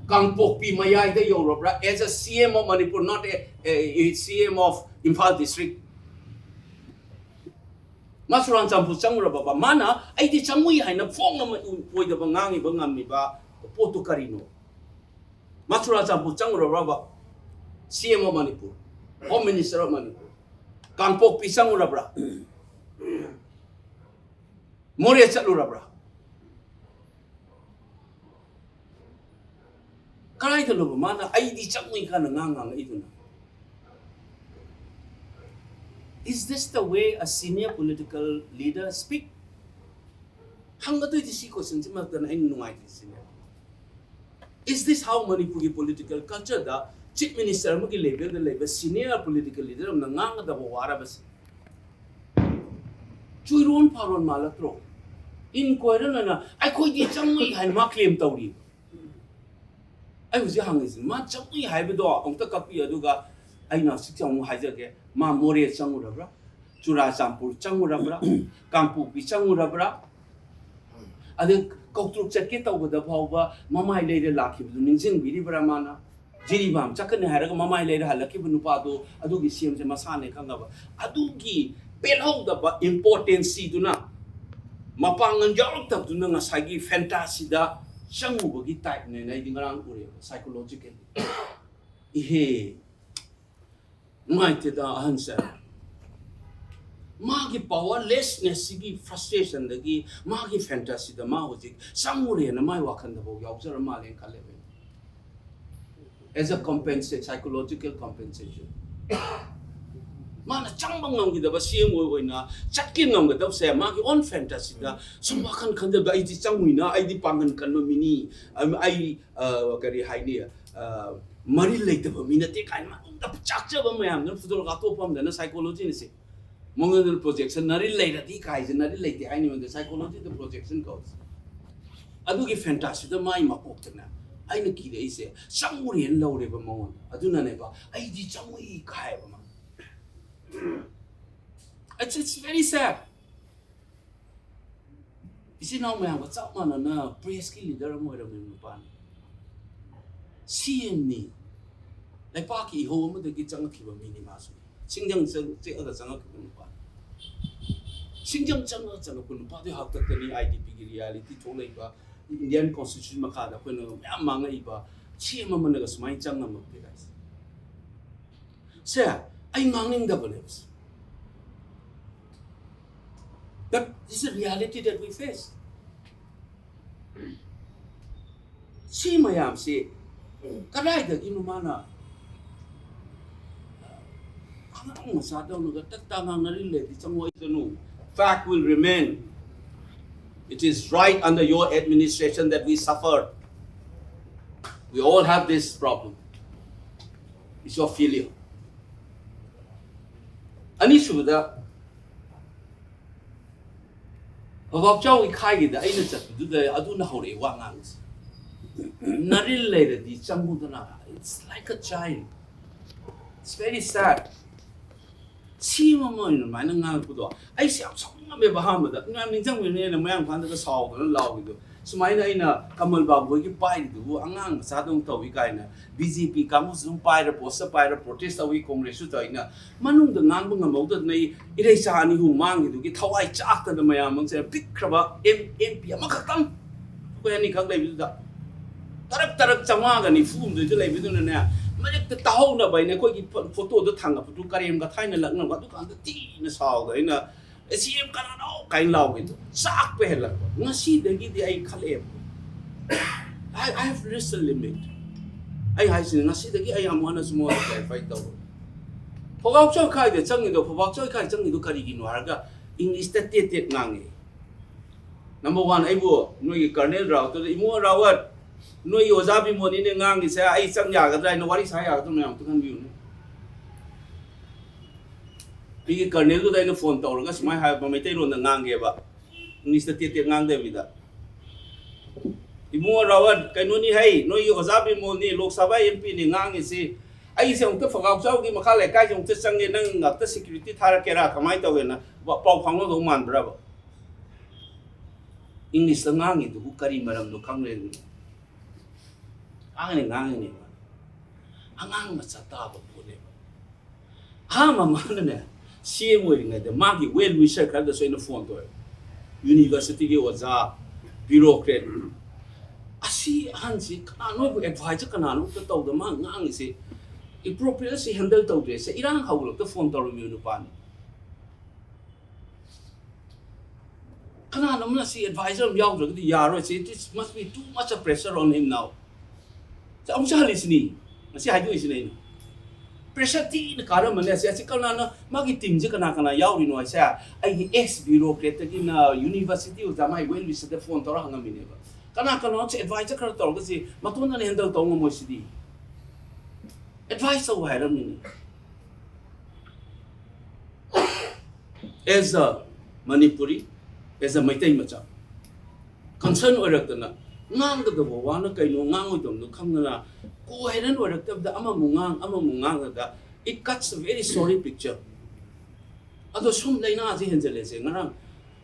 ꯀꯥꯡꯄꯣꯛꯄꯤ ꯃꯌꯥꯏꯗ ꯌꯧꯔꯕ꯭ꯔꯥ? As a C M of Manipur, not a, a, a C M of Imphal district. ꯃꯥ ꯆꯨꯔꯥꯆꯥꯟꯄꯨꯔ ꯆꯪꯉꯨꯔꯕꯕ? ꯃꯥꯅ ꯑꯩꯗꯤ ꯆꯪꯉꯨꯏ ꯍꯥꯏꯅ ꯐꯣꯡꯅ ꯑꯣꯏꯗꯕ ꯉꯥꯡꯉꯤꯕ ꯉꯝꯃꯤꯕ ꯄꯣꯠꯇꯨ ꯀꯔꯤꯅꯣ? ꯃꯥ Churachandpur ꯆꯪꯉꯨꯔꯕ꯭ꯔꯕ? C M of Manipur, Home Minister of Manipur, ꯀꯥꯡꯄꯣꯛꯄꯤ ꯆꯪꯉꯨꯔꯕ꯭ꯔꯥ? ꯃꯣꯔꯦ ꯆꯠꯂꯨꯔꯕ꯭ꯔꯥ? ꯀꯗꯥꯏꯗꯅꯣꯕ ꯃꯥꯅ ꯑꯩꯗꯤ ꯆꯪꯉꯨꯏ ꯀꯥꯏꯅ ꯉꯥꯡ ꯉꯥꯡꯉꯛꯏꯗꯨꯅ? Is this the way a senior political leader speak? ꯍꯪꯒꯗꯣꯏꯗꯤ ꯁꯤ questionꯁꯤꯃꯛꯇꯅ ꯑꯩꯅ ꯅꯨꯡꯉꯥꯏꯇ꯭ꯔꯤꯁꯤꯅꯦ꯫ Is this how ꯃꯅꯤꯄꯨꯔꯒꯤ political cultureꯗ chief minister ꯑꯃꯒꯤ levelꯗ ꯂꯩꯕ senior political leader ꯑꯃꯅ ꯉꯥꯡꯒꯗꯕ ꯋꯥꯔꯕꯁꯦ? ꯆꯨꯏꯔꯣꯟ ꯐꯥꯔꯣꯟ ꯃꯥꯜꯂꯛꯇ꯭ꯔꯣ? Inquiry ꯑꯣꯏꯅ ꯑꯩꯈꯣꯏꯗꯤ ꯆꯪꯉꯨꯏ ꯍꯥꯏꯅ ꯃꯥ claim ꯇꯧꯔꯤ꯫ ꯑꯩ ꯍꯧꯖꯤꯛ ꯍꯪꯉꯤꯁꯤ, ꯃꯥ ꯆꯪꯉꯨꯏ ꯍꯥꯏꯕꯗꯣ ꯑꯃꯨꯛꯇ ꯀꯛꯄꯤꯌꯨ, ꯑꯗꯨꯒ ꯑꯩꯅ ꯍꯧꯖꯤꯛ ꯑꯃꯨꯛ ꯍꯥꯏꯖꯒꯦ, ꯃꯥ ꯃꯣꯔꯦ ꯆꯪꯉꯨꯔꯕ꯭ꯔꯥ? ꯆꯨꯔꯥꯆꯥꯟꯄꯨꯔ ꯆꯪꯉꯨꯔꯕ꯭ꯔꯥ? ꯀꯥꯡꯄꯣꯛꯄꯤ ꯆꯪꯉꯨꯔꯕ꯭ꯔꯥ? ꯑꯗꯩ ꯀꯧꯇ꯭ꯔꯨꯛ ꯆꯠꯀꯦ ꯇꯧꯕꯗ ꯐꯥꯎꯕ ꯃꯃꯥꯏ ꯂꯩꯔ ꯂꯥꯛꯈꯤꯕꯗꯨ ꯅꯤꯡꯁꯤꯡꯕꯤꯔꯤꯕ꯭ꯔꯥ ꯃꯥꯅ? ꯖꯤꯔꯤꯕꯥꯝ ꯆꯠꯀꯅꯤ ꯍꯥꯏꯔꯒ ꯃꯃꯥꯏ ꯂꯩꯔ ꯍꯜꯂꯛꯈꯤꯕ ꯅꯨꯄꯥꯗꯣ, ꯑꯗꯨꯒꯤ C M ꯁꯦ ꯃꯁꯥꯅꯦ ꯈꯪꯉꯕ? ꯑꯗꯨꯒꯤ ꯄꯦꯜꯍꯧꯗꯕ importanceꯗꯨꯅ, ꯃꯄꯥꯡꯒꯜ ꯌꯥꯎꯔꯛꯇꯕꯗꯨꯅ ꯉꯁꯥꯏꯒꯤ fantasyꯗ ꯆꯪꯉꯨꯕꯒꯤ typeꯅꯦꯅ ꯑꯩꯗꯤ ꯉꯔꯥꯡ ꯎꯔꯦꯕ, psychologically꯫ ꯏꯍꯦ, ꯅꯨꯡꯉꯥꯏꯇꯦꯗ ꯑꯍꯟꯁꯦ꯫ ꯃꯥꯒꯤ powerlessness ꯁꯤꯒꯤ frustration ꯗꯒꯤ ꯃꯥꯒꯤ fantasy ꯗ ꯃꯥ ꯍꯧꯖꯤꯛ ꯆꯪꯉꯨꯔꯦꯅ ꯃꯥꯒꯤ ꯋꯥꯈꯜꯗꯐꯥꯎ ꯌꯥꯎꯖꯔ ꯃꯥꯜꯂꯦꯅ ꯈꯜꯂꯦꯕ ꯑꯩ꯫ As a compensation, psychological compensation. ꯃꯥꯅ ꯆꯪꯕ ꯉꯝꯈꯤꯗꯕ ꯁꯤ ꯑꯦꯝ ꯑꯣꯏ ꯑꯣꯏꯅ ꯆꯠꯀꯦ ꯉꯝꯒꯗꯕꯁꯦ ꯃꯥꯒꯤ own fantasy ꯗ ꯁꯨꯝ ꯋꯥꯈꯜ ꯈꯟꯖꯕꯗ ꯑꯩꯗꯤ ꯆꯪꯉꯨꯏꯅ, ꯑꯩꯗꯤ ꯄꯥꯡꯒꯜ ꯀꯟꯕ ꯃꯤꯅꯤ, ꯑꯩ ꯑ, ꯀꯔꯤ ꯍꯥꯏꯅꯤ, ꯑ, ꯃꯔꯤ ꯂꯩꯇꯕ ꯃꯤ ꯅꯠꯇꯦ ꯀꯥꯏꯅ ꯃꯅꯨꯡꯗ ꯆꯥꯛꯆꯕ ꯃꯌꯥꯝꯗꯨꯅ ꯐꯨꯗꯣꯔꯒ ꯑꯇꯣꯞꯄ ꯑꯝꯗꯅ psychology ꯅ ꯁꯤ ꯃꯉꯣꯟꯗ projection ꯅꯔꯤ ꯂꯩꯔꯗꯤ ꯀꯥꯏꯁꯦ ꯅꯔꯤ ꯂꯩꯇꯦ ꯍꯥꯏꯅꯤꯉꯣꯟꯗ psychology ꯗ projection ꯀꯧꯁꯦ꯫ ꯑꯗꯨꯒꯤ fantasy ꯗ ꯃꯥꯏ ꯃꯀꯣꯛꯇꯅ ꯑꯩꯅ ꯀꯤꯔꯛꯏꯁꯦ ꯆꯪꯉꯨꯔꯦꯅ ꯂꯧꯔꯦꯕ ꯃꯉꯣꯟꯗ꯫ ꯑꯗꯨꯅꯅꯦꯕ ꯑꯩꯗꯤ ꯆꯪꯉꯨꯏ ꯀꯥꯏꯕ ꯃꯥ꯫ It's, it's very sad. ꯏꯆꯤꯟ ꯏꯅꯥꯎ ꯃꯌꯥꯝꯒ ꯆꯞ ꯃꯥꯟꯅꯅ press ꯀꯤ leader ꯑꯃ ꯑꯣꯏꯔꯝꯃꯤꯕ ꯅꯨꯄꯥꯅꯤ꯫ ꯁꯤ ꯑꯦꯝ ꯅꯤ꯫ ꯂꯩꯄꯥꯛꯀꯤ ꯏꯍꯧ ꯑꯃꯗꯒꯤ ꯆꯪꯉꯛꯈꯤꯕ ꯃꯤꯅꯤ ꯃꯥꯁꯨ꯫ ꯁꯤꯡꯖꯪ ꯆꯪ-, ꯆꯦꯛꯑꯒ ꯆꯪꯉꯛꯈꯤꯕ ꯅꯨꯄꯥꯅꯤ꯫ ꯁꯤꯡꯖꯪ ꯆꯪꯉꯒ ꯆꯪꯉꯛꯄ ꯅꯨꯄꯥꯗꯨꯒꯤ ꯍꯥꯛꯇꯛꯇꯅꯤ ꯑꯥꯏ ꯗꯤ ꯄꯤ ꯒꯤ reality ꯊꯣꯛꯂꯛꯏꯕ, Indian constitution ꯃꯈꯥꯗ ꯑꯩꯈꯣꯏꯅ ꯃꯌꯥꯝ ꯃꯥꯡꯉꯛꯏꯕ, ꯁꯤ ꯑꯦꯝ ꯑꯃꯅꯒ ꯁꯨꯃꯥꯏꯅ ꯆꯪ ꯉꯝꯃꯛꯇꯦ guys꯫ ꯁꯦ, ꯑꯩ ꯉꯥꯡꯅꯤꯡꯗꯕꯅꯦꯕ꯫ But this is a reality that we face. ꯁꯤ ꯃꯌꯥꯝꯁꯤ ꯀꯗꯥꯏꯗꯒꯤꯅꯣ ꯃꯥꯅ ꯑꯉꯥꯡ ꯃꯆꯥꯗꯧꯅꯒ ꯇꯠ ꯇꯥ ꯉꯥꯡꯅꯔꯤ ꯂꯩꯔꯗꯤ ꯆꯪꯉꯣꯏꯗꯅꯣ? Fact will remain. It is right under your administration that we suffered. We all have this problem. It's your failure. ꯑꯅꯤꯁꯨꯕꯗ, ꯚꯥꯕꯣꯛꯆꯥꯎ ꯏꯈꯥꯏꯒꯤꯗ ꯑꯩꯅ ꯆꯠꯄꯗꯨꯗ ꯑꯗꯨꯅ ꯍꯧꯔꯛꯑꯦ ꯋꯥ ꯉꯥꯡꯕꯁꯦ꯫ ꯅꯔꯤꯜ ꯂꯩꯔꯗꯤ ꯆꯪꯉꯨꯗꯅ, it's like a child. It's very sad. ꯁꯤ ꯑꯃ ꯑꯣꯏꯅ ꯑꯗꯨꯃꯥꯏꯅ ꯉꯥꯡꯉꯛꯄꯗꯣ ꯑꯩꯁꯦ ꯌꯥꯝ ꯁꯥꯎꯅꯤꯡꯉꯝꯃꯦꯕ ꯑꯍꯥꯟꯕꯗ꯫ ꯌꯥꯝ ꯅꯤꯡꯁꯤꯡꯕꯅꯦ ꯑꯩꯅ ꯃꯌꯥꯡ ꯏꯝꯐꯥꯜꯗꯒ ꯁꯥꯎꯗꯅ ꯂꯥꯎꯔꯤꯗꯣ꯫ ꯁꯨꯃꯥꯏꯅ ꯑꯩꯅ ꯀꯃꯜ ꯕꯥꯕꯨ ꯍꯣꯏꯒꯤ ꯄꯥꯏꯔꯤꯗꯨꯕꯨ ꯑꯉꯥꯡ ꯃꯆꯥꯗꯧꯅ ꯇꯧꯏ ꯀꯥꯏꯅ ꯕꯤ ꯖꯦ ꯄꯤ ꯀꯥꯡꯕꯨꯁꯨ ꯑꯗꯨꯝ ꯄꯥꯏꯔ, poster ꯄꯥꯏꯔ protest ꯇꯧꯏ, ꯀꯣꯡꯒ꯭ꯔꯦꯁꯁꯨ ꯇꯧꯏꯅ꯫ ꯃꯅꯨꯡꯗ ꯉꯥꯡꯕ ꯉꯝꯍꯧꯗꯗꯅ ꯑꯩ ꯏꯔꯩꯆꯥ ꯑꯅꯤ ꯑꯍꯨꯝ ꯃꯥꯡꯈꯤꯗꯨꯒꯤ ꯊꯋꯥꯏ ꯆꯥꯛꯇꯅ ꯃꯌꯥꯝ ꯑꯃꯁꯦ ꯄꯤꯛꯈ꯭ꯔꯕ ꯑꯦꯝ-, ꯑꯦꯝ ꯄꯤ ꯑꯃꯈꯛꯇꯪ ꯑꯩꯈꯣꯏ ꯑꯅꯤꯈꯛ ꯂꯩꯕꯗꯨꯗ ꯇꯔꯛ ꯇꯔꯛ ꯆꯥꯝꯃꯉꯥꯒ ꯅꯤꯐꯨ ꯍꯨꯝꯗꯣꯏꯗ ꯂꯩꯕꯗꯨꯅꯅꯦ, ꯃꯔꯛꯇ ꯇꯥꯍꯧꯅꯕ ꯍꯥꯏꯅ ꯑꯩꯈꯣꯏꯒꯤ ꯐꯣ-, ꯐꯣꯇꯣꯗꯣ ꯊꯥꯡꯒꯠꯄꯗꯨ ꯀꯔꯦꯝ ꯀꯊꯥꯏꯅ ꯂꯛꯅꯕ, ꯑꯗꯨꯀꯥꯟꯗ ꯊꯤꯅ ꯁꯥꯎꯗ ꯑꯩꯅ, "ꯑꯦ, ꯁꯤ ꯑꯦꯝ ꯀꯅꯥꯅꯣ?" ꯀꯥꯏꯅ ꯂꯥꯎꯒꯦꯗꯣ ꯆꯥꯛꯄ ꯍꯦꯜꯂꯛꯄ꯫ ꯉꯁꯤꯗꯒꯤꯗꯤ ꯑꯩ ꯈꯜꯂꯛꯑꯦꯕ, "I, I have reached a limit." ꯑꯩ ꯍꯥꯏꯁꯤꯅꯤ, ꯉꯁꯤꯗꯒꯤ ꯑꯩ ꯑꯃꯨꯛ ꯍꯟꯅꯁꯨ ꯃꯉꯣꯟꯗ clarify ꯇꯧꯔꯣꯏ꯫ ꯐꯧꯕꯥꯛ ꯆꯣꯏꯈꯥꯏꯗ ꯆꯪꯉꯤꯗꯣ, ꯐꯧꯕꯥꯛ ꯆꯣꯏꯈꯥꯏ ꯆꯪꯉꯤꯗꯣ ꯀꯔꯤꯒꯤꯅꯣ ꯍꯥꯏꯔꯒ, ꯏꯪꯂꯤꯁꯇ ꯇꯦꯠ ꯇꯦꯠ ꯉꯥꯡꯉꯦ꯫ ꯅꯝꯕꯔ ꯋꯥꯟ, ꯑꯩꯕꯨ ꯅꯣꯏꯒꯤ ꯀꯔꯅꯦꯜ ꯔꯥꯎꯇꯔꯗ, "ꯏꯕꯨꯡꯉꯣ ꯔꯥꯋꯠ, ꯅꯣꯏꯒꯤ ꯑꯣꯖꯥ ꯕꯤꯃꯣꯅꯤꯅꯦ ꯉꯥꯡꯉꯤꯁꯦ, ꯑꯩ ꯆꯪ ꯌꯥꯒꯗ꯭ꯔꯥ?" ꯍꯥꯏꯅ ꯋꯥꯔꯤ ꯁꯥ ꯌꯥꯒꯗ꯭ꯔꯥ ꯃꯌꯥꯝ ꯑꯝꯇ ꯈꯟꯕꯤꯌꯨꯅꯦ꯫ ꯑꯩꯒꯤ ꯀꯔꯅꯦꯜꯗꯨꯗ ꯑꯩꯅ ꯐꯣꯟ ꯇꯧꯔꯒ ꯁꯨꯃꯥꯏꯅ ꯍꯥꯏꯕ, ꯃꯩꯇꯩꯂꯣꯟꯗ ꯉꯥꯡꯒꯦꯕ, ꯏꯪꯂꯤꯁꯇ ꯇꯦꯠ ꯇꯦꯠ ꯉꯥꯡꯗꯕꯤꯗ, "ꯏꯕꯨꯡꯉꯣ ꯔꯥꯋꯠ, ꯀꯩꯅꯣꯅꯤ ꯍꯩ, ꯅꯣꯏꯒꯤ ꯑꯣꯖꯥ ꯕꯤꯃꯣꯜꯅꯤ, ꯂꯣꯛ ꯁꯚꯥ ꯑꯦꯝ ꯄꯤꯅꯤ ꯉꯥꯡꯉꯤꯁꯤ꯫ ꯑꯩꯁꯦ ꯑꯃꯨꯛꯇ ꯐꯒꯥꯎꯆꯥꯎꯒꯤ ꯃꯈꯥ ꯂꯩꯀꯥꯏꯁꯦ ꯑꯃꯨꯛꯇ ꯆꯪꯒꯦ, ꯅꯪ ꯑꯝꯇ ꯁꯦꯀ꯭ꯌꯨꯔꯤꯇꯤ ꯊꯥꯔꯛꯀꯦꯔꯥ, ꯀꯃꯥꯏꯅ ꯇꯧꯒꯦꯅ?" ꯄꯥꯎ ꯐꯥꯎꯅꯗꯧ ꯃꯥꯟꯕ꯭ꯔꯕ? ꯏꯪꯂꯤꯁꯇ ꯉꯥꯡꯉꯤꯗꯨꯕꯨ ꯀꯔꯤ ꯃꯔꯝꯅꯣ ꯈꯪꯗ꯭ꯔꯦ꯫ ꯉꯥꯡꯉꯤꯅꯦ, ꯉꯥꯡꯉꯤꯅꯦꯕ꯫ ꯑꯉꯥꯡ ꯃꯆꯥ ꯇꯥꯕ ꯄꯣꯠꯅꯦꯕ꯫ ꯑꯍꯥꯟꯕ ꯃꯥꯅꯅꯦ, ꯁꯤ ꯑꯦꯝ ꯑꯣꯏꯔꯤꯉꯩꯗ ꯃꯥꯒꯤ well wisher ꯈꯔꯗꯁꯨ ꯑꯩꯅ ꯐꯣꯟ ꯇꯧꯋꯦ꯫ ꯌꯨꯅꯤꯚꯔꯁꯤꯇꯤꯒꯤ ꯑꯣꯖꯥ, bureaucrat꯫ "ꯑꯁꯤ ꯑꯍꯟꯁꯤ ꯀꯅꯥ, ꯅꯣꯏꯕꯨ adviser ꯀꯅꯥꯅꯣ ꯑꯝꯇ ꯇꯧꯗ, ꯃꯥ ꯉꯥꯡꯉꯤꯁꯤ appropriate ꯁꯤ handle ꯇꯧꯗ꯭ꯔꯦ" ꯁꯦ, ꯏꯔꯥꯡ ꯍꯧꯒꯠꯂꯛꯇ ꯐꯣꯟ ꯇꯧꯔꯝꯃꯤꯕ ꯅꯨꯄꯥꯅꯤ꯫ ꯀꯅꯥꯅꯣ ꯑꯃꯅ ꯁꯤ adviser ꯑꯃ ꯌꯥꯎꯗ꯭ꯔꯒꯗꯤ ꯌꯥꯔꯣꯏ꯫ ꯁꯤ, it must be too much of pressure on him now꯫ ꯁꯤ ꯑꯃꯨꯛꯁꯨ ꯍꯜꯂꯤꯁꯤꯅꯤ, ꯉꯁꯤ ꯍꯥꯏꯗꯣꯛꯏꯁꯤꯅꯤ ꯑꯩꯅ꯫ Pressure ꯊꯤꯅ ꯀꯥꯔꯝꯃꯅꯤ꯫ ꯑꯁꯤ, ꯑꯁꯤ ꯀꯅꯥꯅ, ꯃꯥꯒꯤ team ꯁꯦ ꯀꯅꯥ ꯀꯅꯥ ꯌꯥꯎꯔꯤꯅꯣ ꯍꯥꯏꯁꯦ? ꯑꯩꯒꯤ ex bureaucrat ꯇꯒꯤꯅ university ꯑꯣꯖꯥ, ꯃꯥꯒꯤ well wisher ꯗ ꯐꯣꯟ ꯇꯧꯔ ꯍꯪꯉꯝꯃꯤꯅꯦꯕ꯫ ꯀꯅꯥ ꯀꯅꯥꯅꯣ ꯁꯤ adviser ꯈꯔ ꯇꯧꯔꯒ ꯁꯤ ꯃꯇꯣꯟꯗꯅ handle ꯇꯧ ꯉꯝꯃꯣꯏ ꯁꯤꯗꯤ꯫ Advise ꯇꯧ ꯍꯥꯏꯔꯝꯃꯤꯅꯦ꯫ As a Manipuri, as a Meitei ꯃꯆꯥ, concern ꯑꯣꯏꯔꯛꯇꯅ, ꯉꯥꯡꯒꯗꯕ ꯋꯥꯅ ꯀꯩꯅꯣ, ꯉꯥꯡꯉꯣꯏꯗꯕꯅꯣ ꯈꯪꯗꯅ, coherent ꯑꯣꯏꯔꯛꯇꯕꯗ ꯑꯃꯃꯨꯛ ꯉꯥꯡ, ꯑꯃꯃꯨꯛ ꯉꯥꯡꯉꯒ, it cuts a very sorry picture꯫ ꯑꯗꯣ ꯁꯨꯝ ꯂꯥꯏꯅꯥꯁꯦ ꯍꯦꯟꯖꯜꯂꯦꯁꯦ꯫ ꯉꯔꯥꯡ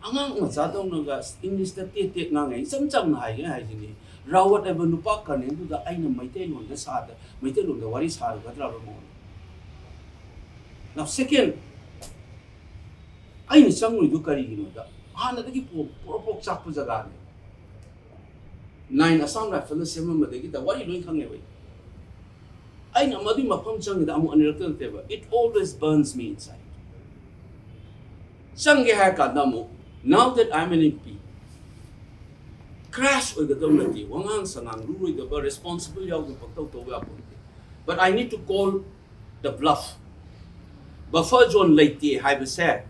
ꯑꯉꯥꯡ ꯃꯆꯥꯗꯧꯅꯒ ꯏꯪꯂꯤꯁꯇ ꯇꯦꯠ ꯇꯦꯠ ꯉꯥꯡꯉꯦ꯫ ꯏꯆꯝ ꯆꯝꯅ ꯍꯥꯏꯒꯦ ꯍꯥꯏꯁꯤꯅꯤ, ꯔꯥꯋꯠ ꯍꯥꯏꯕ ꯅꯨꯄꯥ ꯀꯔꯅꯦꯜꯗꯨꯗ ꯑꯩꯅ ꯃꯩꯇꯩꯂꯣꯟꯗ ꯁꯥꯗ, ꯃꯩꯇꯩꯂꯣꯟꯗ ꯋꯥꯔꯤ ꯁꯥꯔꯨꯒꯗ꯭ꯔꯕ ꯃꯉꯣꯟꯗ? Now, second, ꯑꯩꯅ ꯆꯪꯉꯨꯏꯗꯨ ꯀꯔꯤꯒꯤꯅꯣꯗ, ꯍꯥꯟꯅꯗꯒꯤ ꯄꯣ-, ꯄꯣꯔꯣꯛ ꯄꯣꯔꯣꯛ ꯆꯥꯛꯄ ꯖꯒꯥꯅꯦ꯫ Nine Assam Rifles ꯅ ꯁꯦꯝꯃꯝꯕꯗꯒꯤꯗ ꯋꯥꯔꯤ ꯂꯣꯏ ꯈꯪꯉꯦꯕ ꯑꯩ꯫ ꯑꯩꯅ ꯃꯗꯨꯒꯤ ꯃꯐꯝ ꯆꯪꯉꯤꯗ ꯑꯃꯨꯛ ꯑꯅꯤꯔꯛꯇ ꯅꯠꯇꯦꯕ, it always burns me inside. ꯆꯪꯒꯦ ꯍꯥꯏꯔ ꯀꯥꯟꯗ ꯑꯃꯨꯛ, now that I'm an M P, crash ꯑꯣꯏꯒꯗꯕ ꯅꯠꯇꯦ, ꯋꯥꯉꯥꯡ ꯁꯉꯥꯡ ꯂꯨꯔꯣꯏꯗꯕ, responsible ꯌꯥꯎꯗꯅ ꯄꯪꯇꯧ ꯇꯧꯕ ꯌꯥꯄꯣꯟꯇꯦ. But I need to call the bluff. Buffer zone ꯂꯩꯇꯦ ꯍꯥꯏꯕꯁꯦ,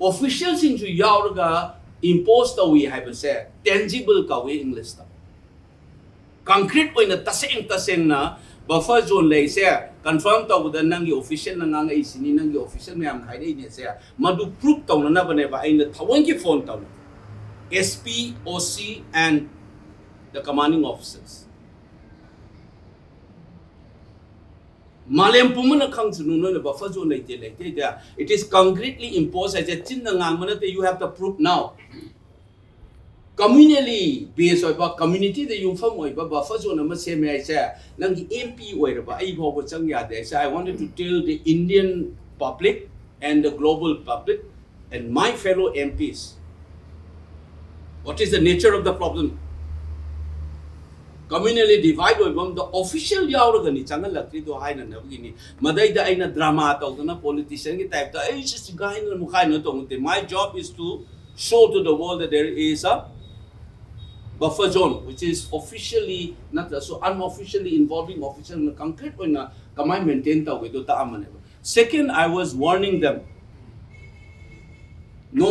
official ꯁꯤꯡꯁꯨ ꯌꯥꯎꯔꯒ impose ꯇꯧꯏ ꯍꯥꯏꯕꯁꯦ tangible ꯀꯧꯏ English ꯇ꯫ Concrete ꯑꯣꯏꯅ ꯇꯁꯦꯡ ꯇꯁꯦꯡꯅ buffer zone ꯂꯩꯁꯦ confirm ꯇꯧꯕꯗ ꯅꯪꯒꯤ official ꯅ ꯉꯥꯡꯉꯛꯏꯁꯤꯅꯤ, ꯅꯪꯒꯤ official ꯃꯌꯥꯝꯅ ꯍꯥꯏꯔꯛꯏꯅꯦꯁꯦ, ꯃꯗꯨ proof ꯇꯧꯅꯅꯕꯅꯦꯕ ꯑꯩꯅ ꯊꯑꯣꯏꯒꯤ phone ꯇꯧꯔꯤ, S P, O C and the commanding officers. ꯃꯥꯂꯦꯝ ꯄꯨꯝꯕꯅ ꯈꯪꯁꯅꯨ ꯅꯣꯏꯅ buffer zone ꯂꯩꯇꯦ, ꯂꯩꯇꯦ, ꯂꯩꯇꯦ꯫ It is concretely imposed ꯍꯥꯏꯁꯦ ꯆꯤꯟꯅ ꯉꯥꯡꯕ ꯅꯠꯇꯦ, you have the proof now. Communally based ꯑꯣꯏꯕ, community ꯗ ꯌꯨꯝꯐꯝ ꯑꯣꯏꯕ buffer zone ꯑꯃ ꯁꯦꯝꯃꯦ ꯍꯥꯏꯁꯦ, ꯅꯪꯒꯤ M P ꯑꯣꯏꯔꯕ ꯑꯩ ꯐꯥꯎꯕ ꯆꯪ ꯌꯥꯗꯦ ꯍꯥꯏꯁꯦ, I wanted to tell the Indian public and the global public and my fellow M Ps, what is the nature of the problem? Communally divide ꯑꯣꯏꯕ ꯑꯃꯗ official ꯌꯥꯎꯔꯒꯅꯤ ꯆꯪꯍꯜꯂꯛꯇ꯭ꯔꯤꯗꯣ ꯍꯥꯏꯅꯅꯕꯒꯤꯅꯤ꯫ ꯃꯗꯩꯗ ꯑꯩꯅ drama ꯇꯧꯗꯅ politician ꯒꯤ type ꯇ ꯑꯩ ꯁꯤ ꯁꯤ ꯒꯥꯏꯅ ꯃꯨꯈꯥꯏꯅ ꯇꯧꯕ ꯅꯠꯇꯦ꯫ My job is to show to the world that there is a buffer zone which is officially ꯅꯠꯇ꯭ꯔꯁꯨ unofficially involving official ꯅ concrete ꯑꯣꯏꯅ ꯀꯃꯥꯏꯅ maintain ꯇꯧꯒꯦꯗꯣ ꯇꯥꯛꯑꯝꯕꯅꯦꯕ꯫ Second, I was warning them.